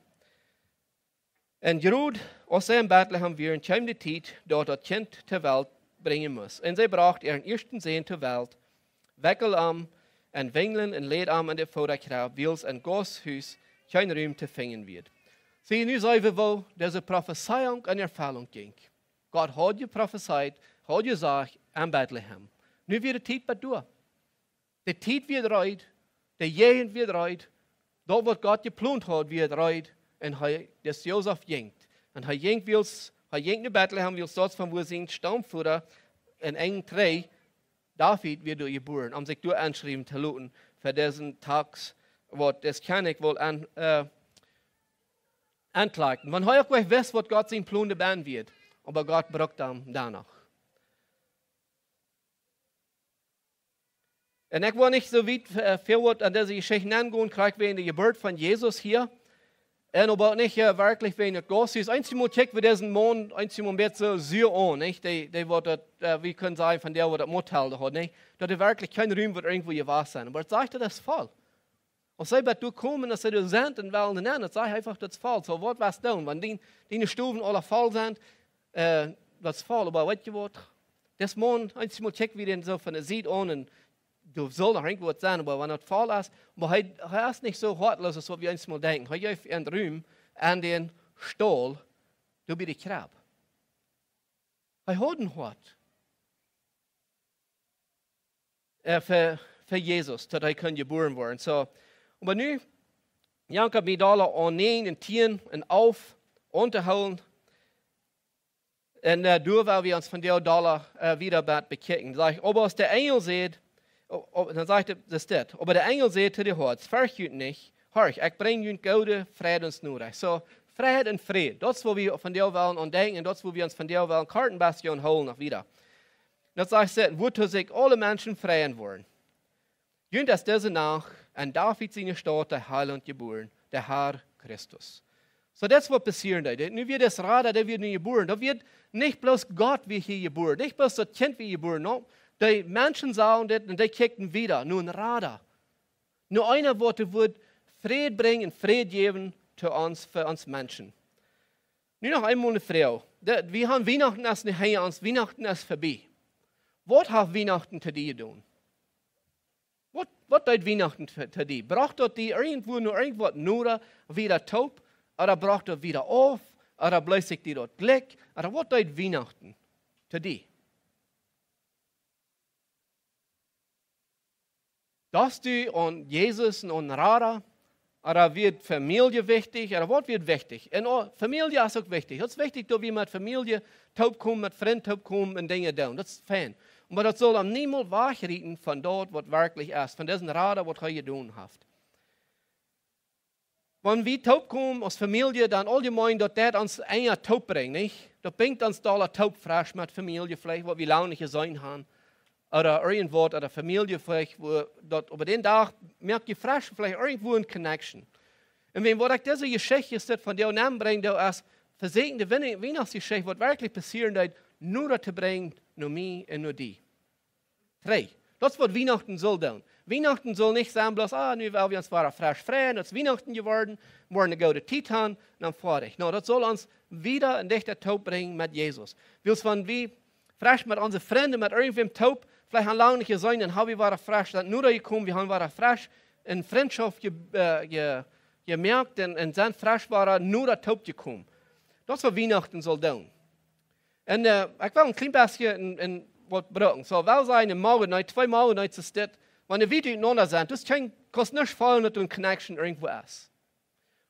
Un jrod aus see en Betlehem wieren, kjeem de Tiet, daut daut Kjint to Welt brinjen must. Un see brocht äaren ieeschten Sän to Welt, wekjeld am en Winjlen un läd am en de Vodakrebb, wiels em Gausthus kjeen Rum to finjen wia. See, nu seenen wie, woo dise Profezeiunk en Erfellunk jinkj. Gott haud jeprofezeit, haud jesajcht, en Betlehem. Nu wia de Tiet bat doa. De Tiet wia reed, de Jäajent wia reed, daut waut Gott jeplont haud wia reed, un hee, dis Josef jinkj. Un hee jinkj wiels, hee jinkj no Betlehem, wiels daut es von wua sien Staumvoda en eene Rieej David wia doa jebuaren, om sikj doa enschriewen to loten, fa disen Taks, waut dis Kjennich wull en, äh, entkjlagen. Wan hee uk nich wist, waut Gott sien Plon doabie wia, oba Gott brukt am doano. Un ekj well nich soo wiet, äh, väl waut aun dise Jeschicht aungonen, krakjt wäajen de Jeburt von Jesus hia. Un oba nich, äh, werkjlich wäajen daut Gausthus. Eenjemol kjikj wie disen Maun, eenjemol een bät soo sua aun, nich? Dee, dee waut daut, äh, wie kjennen sajen, von dee waut daut Motel haud, nich? Daut hee werkjlich kjeen Rum wudd irjentwua jewast sennen. Oba et sajcht, daut es voll. Aus see bat doa komen, aus see doa sent un wellen nenn, daut sajcht eefach, daut es voll. Soo, waut woascht doonen? Wan dien, diene Stowen aula voll sent, äh, daut es voll, oba weetst du waut? Dis Maun, eenjemol kjikj wie dän soo von de Sied aun un doa saul noch irjentwaut sennen, oba wan daut voll es, oba hee, hee es nich soo hoatloos aus waut wie eenjemol denkjen. Hee jeef een Rum aun dän Staul, doa bie de Krebb. Hee haud een Hoat. Äh, fa, fa Jesus, daut hee kunn jebuaren woaren. Soo, oba nu, jankat mie doa aun näajen un tieen un alf auntohoolen. Un, äh, doa woa wie ons vondoag doa, äh, wieda waut bekjikjen. Sajcht: "Oba aus de Enjel säd", o-, o-, dan sajcht et, daut es dit: "Oba de Enjel säd to de Hoads: Ferjcht junt nich, horcht, ekj brinj junt goode Fräd un Norecht." Soo, Fräd un Fräd. Daut es, wua wie vondoag wellen aun denkjen, un daut es, wua wie ons vondoag wellen kort een bät aunhoolen noch wieda. Daut sajcht et: "Wuatoo sikj aule Menschen freien woaren. Junt es dise Nacht en David siene Staut de Heilaunt jebuaren, de Herr Christus." Soo, daut es waut passieren deed. Nu wia dis Rada, dee wia nu jebuaren. Daut wia nich bloos Gott wia hia jebuaren, nich bloos daut Kjint wia jebuaren, nä. De Menschen sagen dit un dee kjikjten wieda no een Rada. No eena, waut wudd Fräd brinjen, Fräd jäwen to ons, fa ons Menschen. Nu noch eemol eene Froag. De, wie haben Wienachten aus nu hinja ons, Wienachten es verbie. Waut haft Wienachten to die jedonen? Waut, waut deed Wienachten to, to die? Brocht daut die irjentwua no irjentwaut noda, wieda toop? Ooda brocht daut wieda auf? Ooda bleef sikj die daut jlikj? Ooda waut deed Wienachten to die? Dochst du aun Jesus un aun Rada? Ooda wia Famielje wichtich? Ooda waut wia wichtich? Un uk Famielje es uk wichtich. Daut es wichtich, daut wie met Famielje toopkomen, met Frind toopkomen un Dinja doonen. Daut es fein. Oba daut saul ons niemols wajchrieten von daut, waut werkjlich es, von disen Rada, waut hee jedonen haft. Wan wie toopkomen aus Famielje, dan auljemeen, daut deit ons enja toopbrinjen, nich? Daut brinjt ons dolla toop, fresch met Famielje veleicht, waut wie lang nich jeseenen haben. Ooda irjentwaut, ooda Famielje veleicht, wua daut opp dän Dach moakt jie fresch veleicht irjentwua eene Connection. Un wan waut ekj dise Jeschicht es, daut von die aunbrinjen, daut es vesieekjen de Wien-, Wienachtsjeschicht, waut werkjlich passieren deed, noda to brinjen no mie un no die. Dree. Daut es waut Wienachten saul doonen. Wienachten saul nich sennen bloos, ah, nu well wie ons wada fresch freien, daut es Wienachten jeworden, woaren eene goode Tiet haben, dan foadich. Nä, daut saul ons wada un dichta toopbrinjen met Jesus. Wiels wan wie fresch met onse Frind, met irjentwäm toop, veleicht aul lang nich jeseenen, dan haben wie wada fresch, dan noda jekomen, wie haben wada fresch eene Frintschoft je-, äh, je-, jemoakt un, un sent fresch wada noda toopjekomen. Daut es waut Wienachten saul doonen. Un, äh, ekj well een kjlien bät en, en waut brucken. Soo, well sennen, een Morjen, nä, twee Morjen, nä, es dit. Wan dee wiet utenaunda sent, daut kaun, kaust nich feelen, daut doa eene Connection irjentwua es.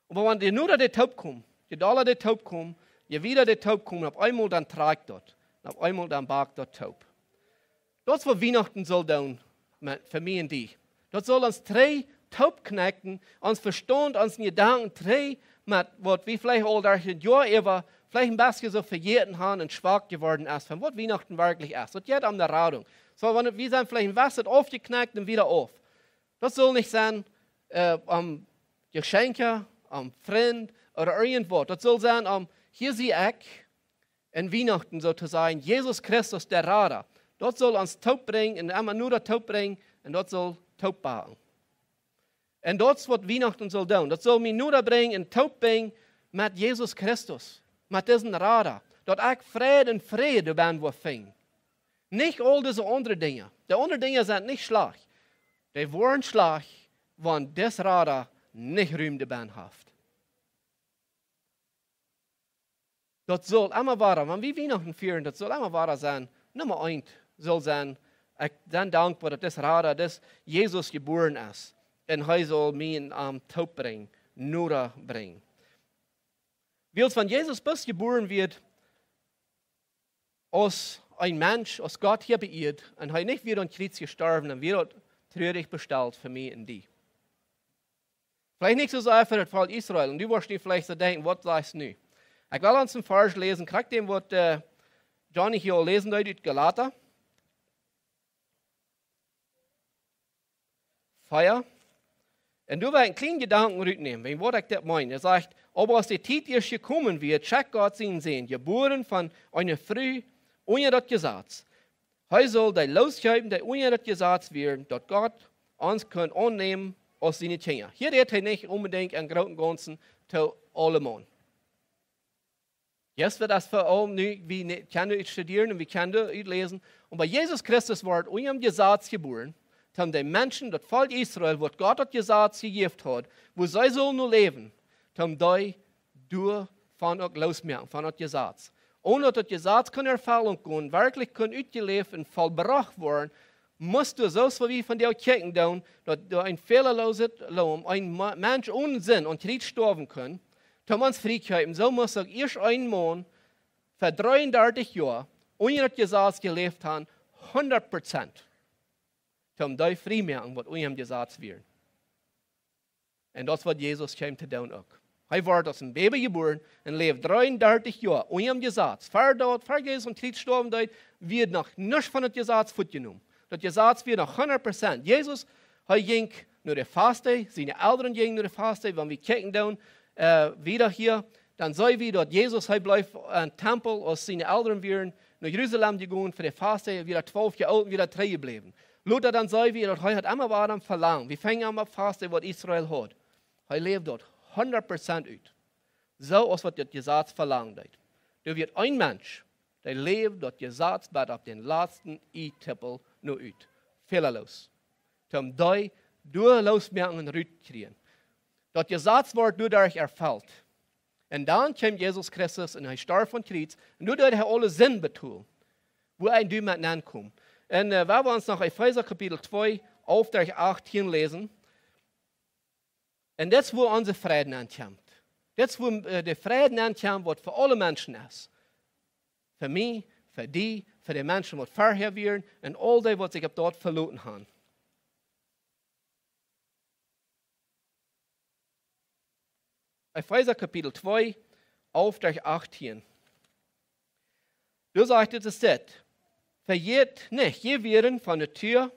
Oba wan dee noda dee toopkomen, je dolla dee toopkomen, je wada dee toopkomen, opp eemol dan trakjt daut. Un opp eemol dan backt daut toop. Daut es waut Wienachten saul doonen met, fa mie un die. Daut saul ons trigj toopkjnäakjen, ons Vestaunt, onse Jedanken trigj met waut wie veleicht aul derch daut Joa äwa veleicht een bät soo vejäten haben un schwak jeworden es von waut Wienachten werkjlich es. Daut jeit om de Radunk. Soo, wan wie sent veleicht een bät aufjekjnäakt un wada auf. Daut saul nich sennen, äh, om Jeschenkje, om Frind ooda irjentwaut. Daut saul sennen om, hia sie ekj, en Wienachten soo to sajen, Jesus Christus, de Rada. Daut saul ons toopbrinjen un emma noda toopbrinjen un daut saul toopbacken. Un daut es waut Wienachten saul doonen. Daut saul mie noda brinjen un toopbrinjen met Jesus Christus, met disen Rada. Daut ekj Fräd un Fräd doabennen woa finjen. Nich aul dise aundre Dinja. De aundre Dinja sent nich schlajcht. Dee woaren schlajcht, wan dis Rada nich Rum doabennen haft. Daut saul emma wada, wan wie Wienachten fieren, daut saul emma wada sennen. Numma eent saul sennen, ekj sie dankboa, daut dis Rada, dis Jesus jebuaren es. Un hee saul mie un am toopbrinjen, noda brinjen. Wiels wan Jesus bloos jebuaren wort, aus een Mensch, aus Gott hia opp Ieed, un hee nich wia aum Kjriez jestorwen, dan wia daut trurich bestalt fa mie un die. Veleicht nich soo sea fa daut Volkj Israel. Un du woascht nu veleicht soo denkjen, waut sajchst nu? Ekj well ons een Varsch läsen, krakjt dän waut, äh, Johnny hia aul läsen deed ut Galata. Vea. Un doa well ekj een kjlienen Jedanken rutnämen, wäajen waut ekj daut meen. Hee sajcht, oba aus de Tiet ieescht jekomen wia, schekjt Gott sienen Sän, jebuaren von eene Fru unja daut Jesaz. Hee saul dee loskjeepen, dee unja daut Jesaz wieren, daut Gott ons kunn aunnämen aus siene Kjinja. Hia rät hee nich onbedinjt em grooten Gaunzen to aulemaun. Jetzt woat daut fa aul nu, wie ne-, kjennen daut studieren un wie kjennen daut utläsen. Un bie Jesus Christus wort unja daut Jesaz jebuaren, toom de Menschen, daut Volkj Israel, waut Gott daut Jesaz jejäft haud, woo see sullen nu läwen, toom dee doavon uk losmoaken, von daut Jesaz. Onen daut daut Jesaz kunn Erfellunk gonen, werkjlich kunn utjeläft un vollbrocht woaren, must doa, soo aus wie vondoag kjikjen doonen, daut doa een fälaloset Laum, een Ma-, Mensch onen Sind aum Kjriez stoawen kunn, toom ons friekjeepen, soo must uk ieescht een Maun fa dreeundartich Joa unja daut Jesaz jeläft haben, hundat Prozent, toom dee frie moaken, waut unja daut Jesaz wieren. Un daut es waut Jesus kjeem to doonen uk. Hee wort aus een Baby jebuaren un läwd dreeundartich Joa unja daut Jesaz. Ver daut, ver Jesus aum Kjriez stoawen deed, wia noch nuscht von daut Jesaz fuatjenomen. Daut Jesaz wia noch hundat Prozent. Jesus, hee jinkj no de Fasten, siene Elren jinjen no de Fasten, wan wie kjikjen doonen, äh, wada hia, dan seenen wie daut Jesus, hee bleef em Tempel, aus siene Elren wieren no Jerusalem jegonen fa de Fasten, wia twalf Joa oolt, wia trigj jebläwen. Lota dan seenen wie daut hee haud emma wada een Velangen. Wie finjen am opp Fasten, waut Israel haud. Hee läwd daut hundat Prozent ut. Soo aus waut daut Jesaz velangen deed. Doa wia een Mensch, dee läwd daut Jesaz bat opp dän latsten I-Tippel no ut. Fälaloos. Toom dee doa losmoaken un rutkjrieen. Daut Jesaz wort doaderch erfelt. Un dan kjeem Jesus Christus un hee storf aum Kjriez. Un doa deed hee aule Sind betolen. Wua ekj un du met nenkomen. Un äh, wan wie ons noch Efeesa Kapitel twee, elf derch achtieen läsen. Un dit es wua onse Fräd nenkjemt. Dit es wua äh, de Fräd nenkjemt, waut fa aule Menschen es. Fa mie, fa die, fa de Menschen, waut verhäa wieren, un aul dee, waut sikj opp daut veloten haben. Efeesa Kapitel twee, elf derch achtieen. Doa sajcht et, es dit: Vejät nich, jie wieren von Natua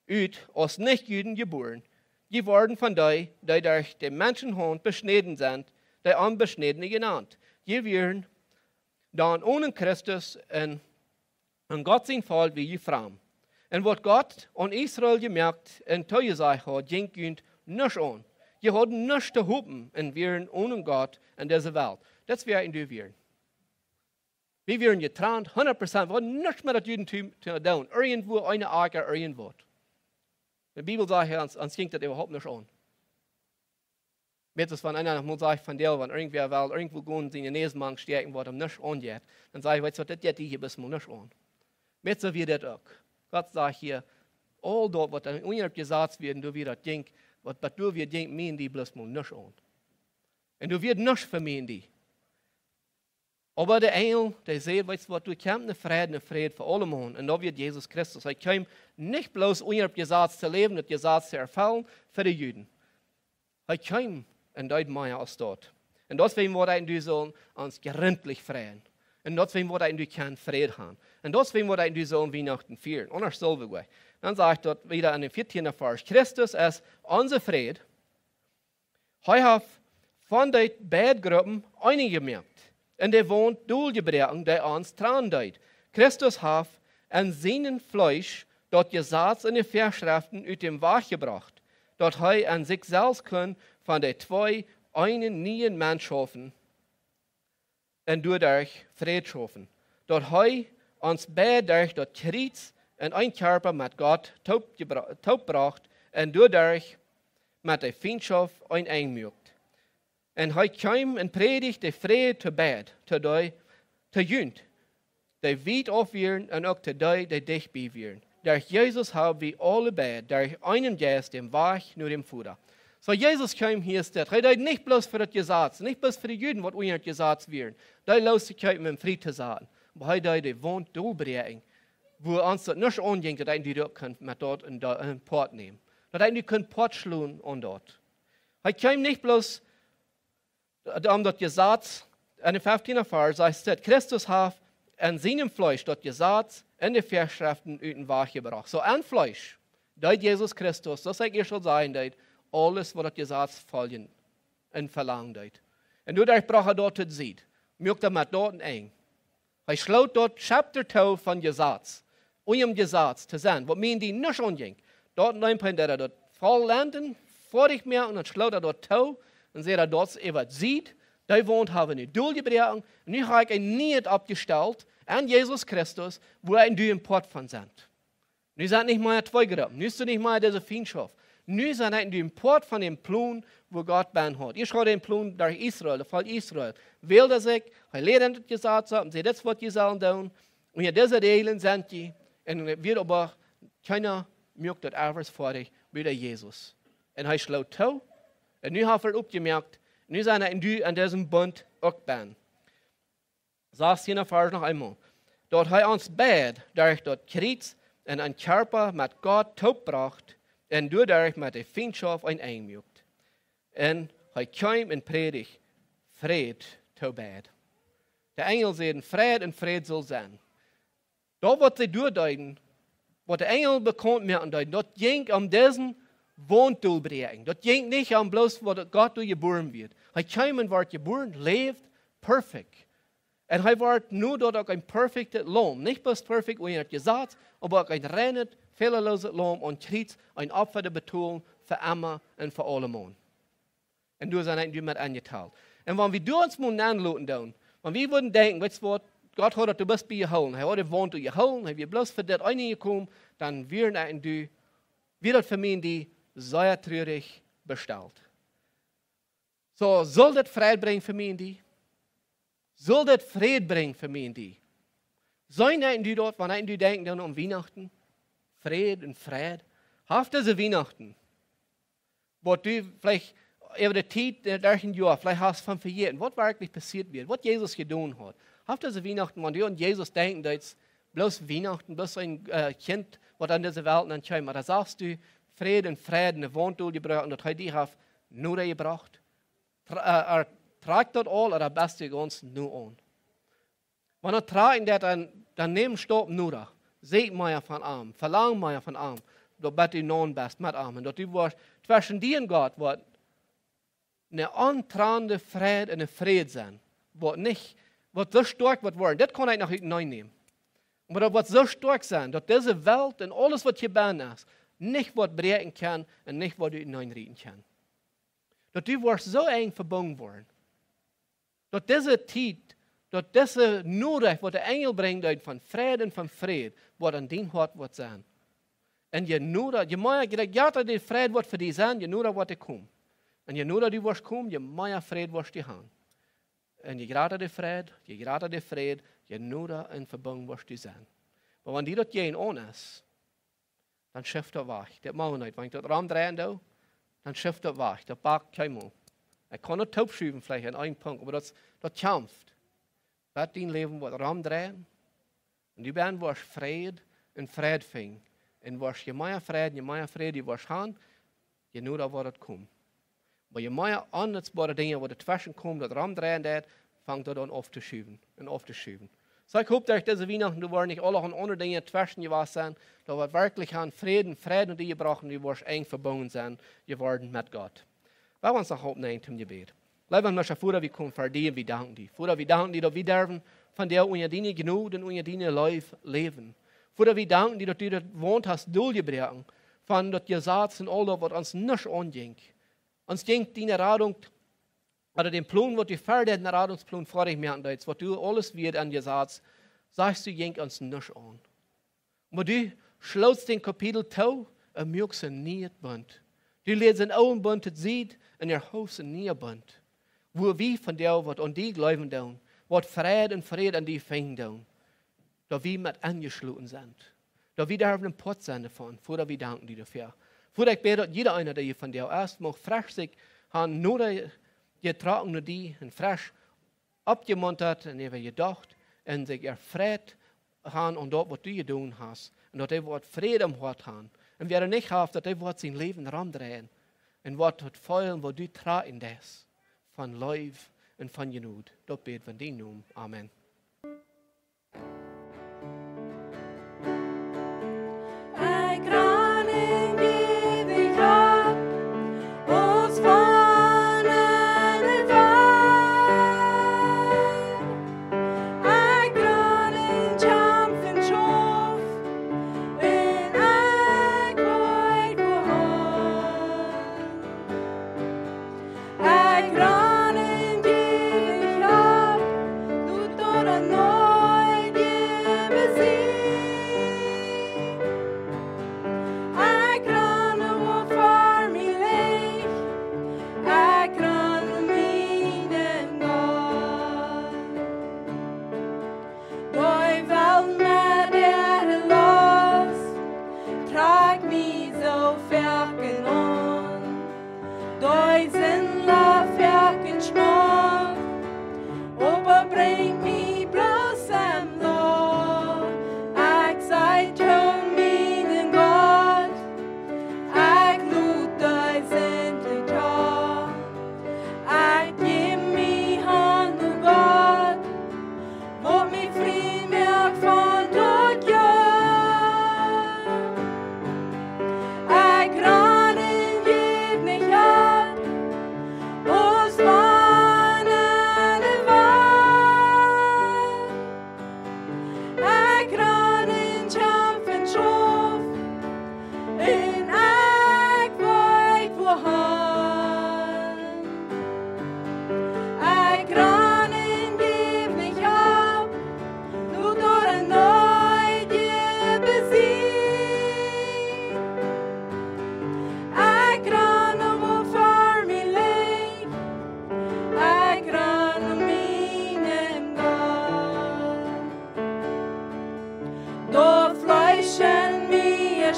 ut aus Nich-Juden jebuaren. Jie worden von dee, dee derch de Menschenhaunt beschnäden sent, de Onbeschnädne jenant. Jie wieren dan onen Christus un un Gott sien Volkj wia jie framd. Un waut Gott aun Israel jemoakt un toojesajcht haud, jinkj junt nuscht aun. Jie hauden nuscht to hopen un wieren onen Gott en dise Welt. Daut es wäa ekj un du wieren. Wie wieren jetrant, hundat Prozent, wie hauden nuscht met daut Judentum to doonen. Irjentwua, eene Akj, irjentwaut. De Bibel sajcht, ons, ons jinkj daut äwahaupt nuscht aun. Met es, wan eena noch mol sajcht von dee, wan irjentwäa well irjentwua gonen, siene Näs mank stäakjen, waut am nuscht aunjeit, dan saj ekj: Weetst waut, daut jeit die hia bloos mol nuscht aun. Met soo wia daut uk. Gott sajcht hia, aul daut, waut doa unja daut Jesaz wia, un doa wia daut Dinkj, waut, waut doa wia, jinkj mie un die bloos mol nuscht aun. Un doa wia nuscht fa mie un die. Oba de Enjel, dee säd: Weetst waut, doa kjemt een Fräd, een Fräd fa aulemaun. Un daut wia Jesus Christus. Hee kjeem nich bloos unja daut Jesaz to läwen, daut Jesaz to erfellen fa de Juden. Hee kjeem un deed mea aus daut. Un daut es wäajen waut ekj un du sellen ons jrintlich freien. Un daut es wäajen waut ekj un du kjennen Fräd haben. Un daut es wäajen waut ekj un du sellen Wienachten fieren. Aundasch sell wie gonen. Dan sajcht daut wieda en dän vieetieenden Varsch: Christus es onse Fräd. Hee haft von dee beid Gruppen eent jemoakt un de Waunt doljebroaken, dee ons trannen deed. Christus haft en sienem Fleesch daut Jesaz un de Väaschreften ut däm Wajch jebrocht, daut hee en sikj selfst kunn von de twee eenen nieen Mensch schaufen un doaderch Fräd schaufen. Daut hee ons beid derch daut Kjriez en een Kjarpa met Gott toopjebro-, toopbrocht un doaderch met de Fientschoft een Enj muak. Un hee kjeem un prädicht de Fräd to beid, to dee, to junt, dee wiet auf wieren, un uk to dee, dee dicht bie wieren. Derch Jesus haben wie aule beid, derch eenen Jeist, dän Wajch no däm Voda. Soo, Jesus kjeem hia, es daut. Hee deed nich bloos fa daut Jesaz, nich bloos fa de Juden, waut unja daut Jesaz wieren. Dee loos sikj kjeepen, om frie to sennen. Oba hee deed de Waunt doljebroaken, wua ons daut nuscht aunjinkj, daut ekj un du daut kunn met daut en, daut en Poat nämen. Daut ekj un du kunn Poat schlonen aun daut. Hee kjeem nich bloos om daut Jesaz, en dän vieetieenden Varsch sajcht et: Christus haft en sienem Fleesch daut Jesaz un de Väaschreften ut däm Wajch jebrocht. Soo, aum Fleesch deed Jesus Christus, soo aus ekj ieescht aul säd, deed aules, waut daut Jesaz foljen un velangen deed. Un doaderch brocht hee daut to Sied. Muak doamet daut een Enj. Hee schloot daut Chapter too von Jesaz. Om Jesaz to sennen. Waut mie un die nuscht aunjinkj. Daut nemt hee, daut hee daut vollenden, foadich moakt, un dan schloot hee daut too. Un säd hee: Daut es äwa Sied. Dee Waunt hab wie nu doljebroaken. Nu hab ekj een Nieet oppjestalt aun Jesus Christus, wua ekj un du een Poat von sent. Nu sent nich mea twee Gruppen. Nu es doa nich mea dise Fientschoft. Nu sent ekj un du een Poat von dän Plon, wua Gott bennen haud. Ieescht haud hee een Plon derch Israel, daut Volkj Israel. Wäld hee sikj, hee leet an daut Jesaz opp un säd: Dit es waut jie sellen doonen. Un hia dise Räajlen sent jie. Un wia oba kjeena muak daut ever foadich, buta Jesus. Un hee schloot too. Un nu haft hee oppjemoakt. Nu sent ekj un du aun disen Bunt uk bennen. Sastieenda Varsch noch eemol. Daut hee ons beid derch daut Kjriez en een Kjarpa met Gott toopbrocht un doaderch met de Fientschoft een Enj muak. Un hee kjeem un prädicht Fräd to beid. De Enjel säden: Fräd un Fräd saul sennen. Daut waut see doa deeden, waut de Enjel bekaunt moaken deeden, daut jinkj om dise Waunt to bräakjen. Daut jinkj nich om bloos waut Gott doa jebuaren wia. Hee kjeem un wort jebuaren, läwd perfekt. Un hee wort nu daut uk een perfektet Laum. Nich bloos perfekt unja daut Jesaz, oba uk een reinet, fälalooset Laum aum Kjriez, een Opfa to betolen fa emma un fa aulemaun. Un doa sent ekj un du met enjetalt. Un wan wie doa ons mol aunloten doonen, wan wie wudden denkjen: Weetst waut, Gott haud daut, du best bie jehoolen. Hee haud de Waunt doa jehoolen, hee wia bloos fa daut eene jekomen, dan wieren ekj un du, wia daut fa mie un die sea truarich bestalt. Soo, saul dit Fräd brinjen fa mie un die? Saul dit Fräd brinjen fa mie un die? Soo, denkjst du daut, wan du denkjst dan aun Wienachten? Fräd un Fräd. Haft dise Wienachten, waut du veleicht äwa de Tiet, äh, derch een Joa, veleicht hast von vejäten, waut werkjlich passieet wia, waut Jesus jedonen haud. Haft dise Wienachten, wan du aun Jesus denkjst, daut bloos Wienachten, bloos een, äh, Kjint, waut aun dise Welt aun kjeem, oba dan sachst du Fräd un Fräd un de Waunt doljebroaken, daut hee die haft Noda jebrocht. Tra-, äh, äh, trakjt daut aul, oda best du gaunz no aun? Wan daut trakjen deit, dan, dan nemm een Staup noda. Sieekj mea von am, velang mea von am. Daut du no aun best met am. Un daut du woascht, tweschen die un Gott woat een ontrande Fräd un een Fräd sennen. Waut nich, waut soo stoakj woat woaren. Dit kaun ekj noch nich nämen. Oba daut woat soo stoakj sennen, daut dise Welt un aules waut hia bennen es, nich woat bräakjen kjennen un nich woat utenaunda rieten kjennen. Daut du woascht soo enj vebungen woaren. Daut dise Tiet, daut dise Norecht, waut de Enjel brinjen deed von Fräd un von Fräd, woat aun dien Hoat woat sennen. Un je noda, je mea, je jrata de Fräd woat fa die sennen, je noda woat hee komen. Un je noda du woascht komen, je mea Fräd woascht du haben. Un je jrata de Fräd, je jrata de Fräd, je noda enj vebungen woascht du sennen. Oba wan die daut jäajenaun es, dan schuft daut wajch. Daut mach ekj nich. Wan ekj daut romdreien doo, dan schuft daut wajch. Daut backt kjeenmol. Ekj kaun daut toopschuwen veleicht aun een Punkt, oba daut, daut kjamft. Daut dien Läwen woat romdreien. Un du best woascht Fräd un Fräd finjen. Un woascht je mea Fräd, je mea Fräd du woascht haben, je noda woat daut komen. Oba je mea onnutzboare Dinja waut tweschen komen, daut romdreien deit, fangt daut aun auftoschaufen un auftoschaufen. Soo, ekj hop, daut dise Wienachten, doa woaren nich aule aundre Dinja tweschen jewast sennen, daut woat werkjlich aun Fräd un Fräd aun die jebrocht, du woascht enj vebungen sennen jeworden met Gott. Lot ons noch oppstonen toom Jebäd. Leewa Himmlischa Voda, wie komen ver die un wie danken die. Voda, wie danken die, daut wie derwen von die unja diene Jnod un unja diene Leew läwen. Voda, wie danken die, daut du daut Waunt hast doljebroaken, von daut Jesaz un aul daut, waut ons nuscht aunjinkj. Ons jinkj diene Radunk, oda dän Plon, waut du ver dän Radungsplan foadich moaken deetst, waut du aules wieet aun Jesaz, sajchst du, jinkj ons nuscht aun. Oba du schlootst dän Kapitel too un muakst een nieen Bunt. Du lädst dän oolen Bunt tosied un erhoofst een nieen Bunt. Wua wie von die, waut aun die jleewen doonen, waut Fräd un Fräd aun die finjen doonen, daut wie met enjeschloten sent. Daut wie doa een Poat sent doavon, Voda, wie danken die doafäa. Voda, ekj bäd, daut jieda eena, dee hia vondoag es, mucht fresch sikj haben noda jetrocken no die un fresch oppjemuntert un äwajedocht un sikj erfreit haben aun daut, waut du jedonen hast. Un daut hee woat Fräd em Hoat haben. Un wäa daut nich haft, daut hee woat sien Läwen romdreien. Un woat daut feelen, waut du trakjen deist. Von Leew un von Jnod. Daut bäd wie en dienen Nomen. Amen. Ekj ran un jäw mie opp, aus von eene Wal. Ekj ran un kjamf un schauf, un ekj weet woo. Ekj ran un jäw mie opp, doa daut nooit jie besiegt. Ekj ran, waut ver mie licht, ekj ran no mienen Gott. Dee Welt met äare Last trakjt mie soo foaken aun. Dee Sind foaken schmock, oba brinjt mie bloos em Loch. Ekj saj to mienen Gott, ekj lot dee Sind too. Ekj jäw mie han no Gott, waut mie frie moakt von daut Joch. Ekj ran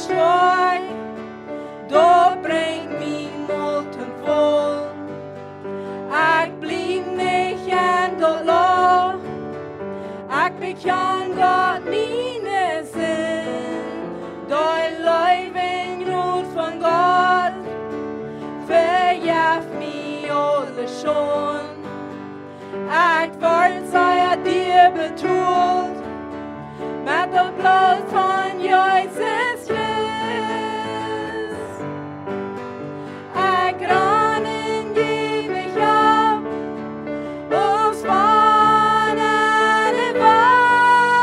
Joy, daut brinjt mie Moot un Frood. Ekj bliew nich en daut Loch. Ekj bekjan Gott miene Sind. Dee Leew un Jnod von Gott vejeft mie aule Schult. Ekj wort sea dua betolt met daut Bloot von Jesus Christ. Ekj ran un jäw nich opp, aus wanea waut.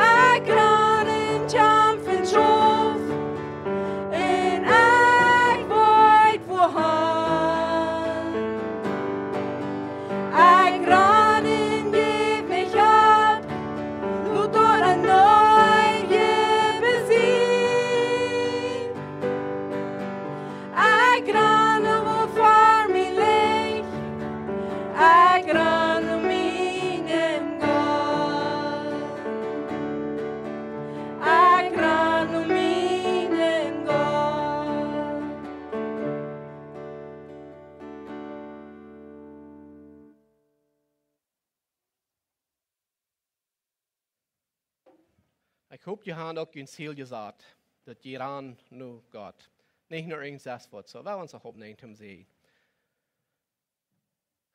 Ekj ran un kjamf un schaup, un ekj weet wua han. Ekj ran un jäw nich opp, lot daut een Neet bie mie sennen. Ekj ran no waut ver mie licht. Ekj ran no mienen Gott. Ekj ran no mienen Gott. Ekj hop, jie haben uk jun Ziel jesat, daut jie ran no Gott. Nich no irjent waut. Soo, lot ons noch oppnämen toom Säajen.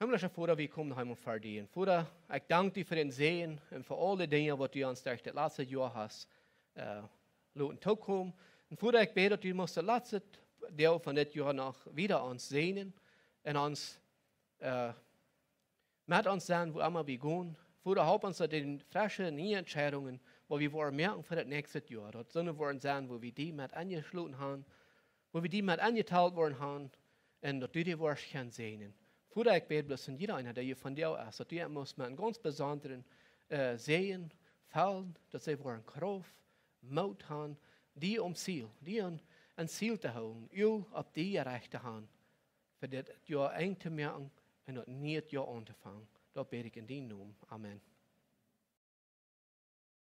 Himmlischa Voda, wie komen heim un ver die. Un Voda, ekj dank die fa dän Säajen un fa aule Dinja, waut du ons derch dit latste Joa hast, äh, loten tookomen. Un Voda, ekj bäd, daut du must daut latste Deel von dit Joa noch wieda ons säajnen un ons, äh, met ons sennen, wua emma wie gonen. Voda, help ons, daut dee fresche, niee Entscheidungen, waut wie woaren moaken fa daut näakjste Joa, daut soone woaren sennen, wua wie die met enjeschloten haben, wua wie die met enjetalt woaren haben, un daut du dee woascht kjennen säajnen. Voda, ekj bäd bloos fa jieda eena, dee hia vondoag es, daut du am must met een gaunz besondren, äh, Säajen fellen, daut see woaren Krauft, Moot haben, die aum Ziel, die aun, aun Ziel to hoolen, Uagen opp die jericht to haben, fa dit Joa Enj to moaken un daut niee Joa auntofangen. Daut bäd ekj en dienen Nomen. Amen.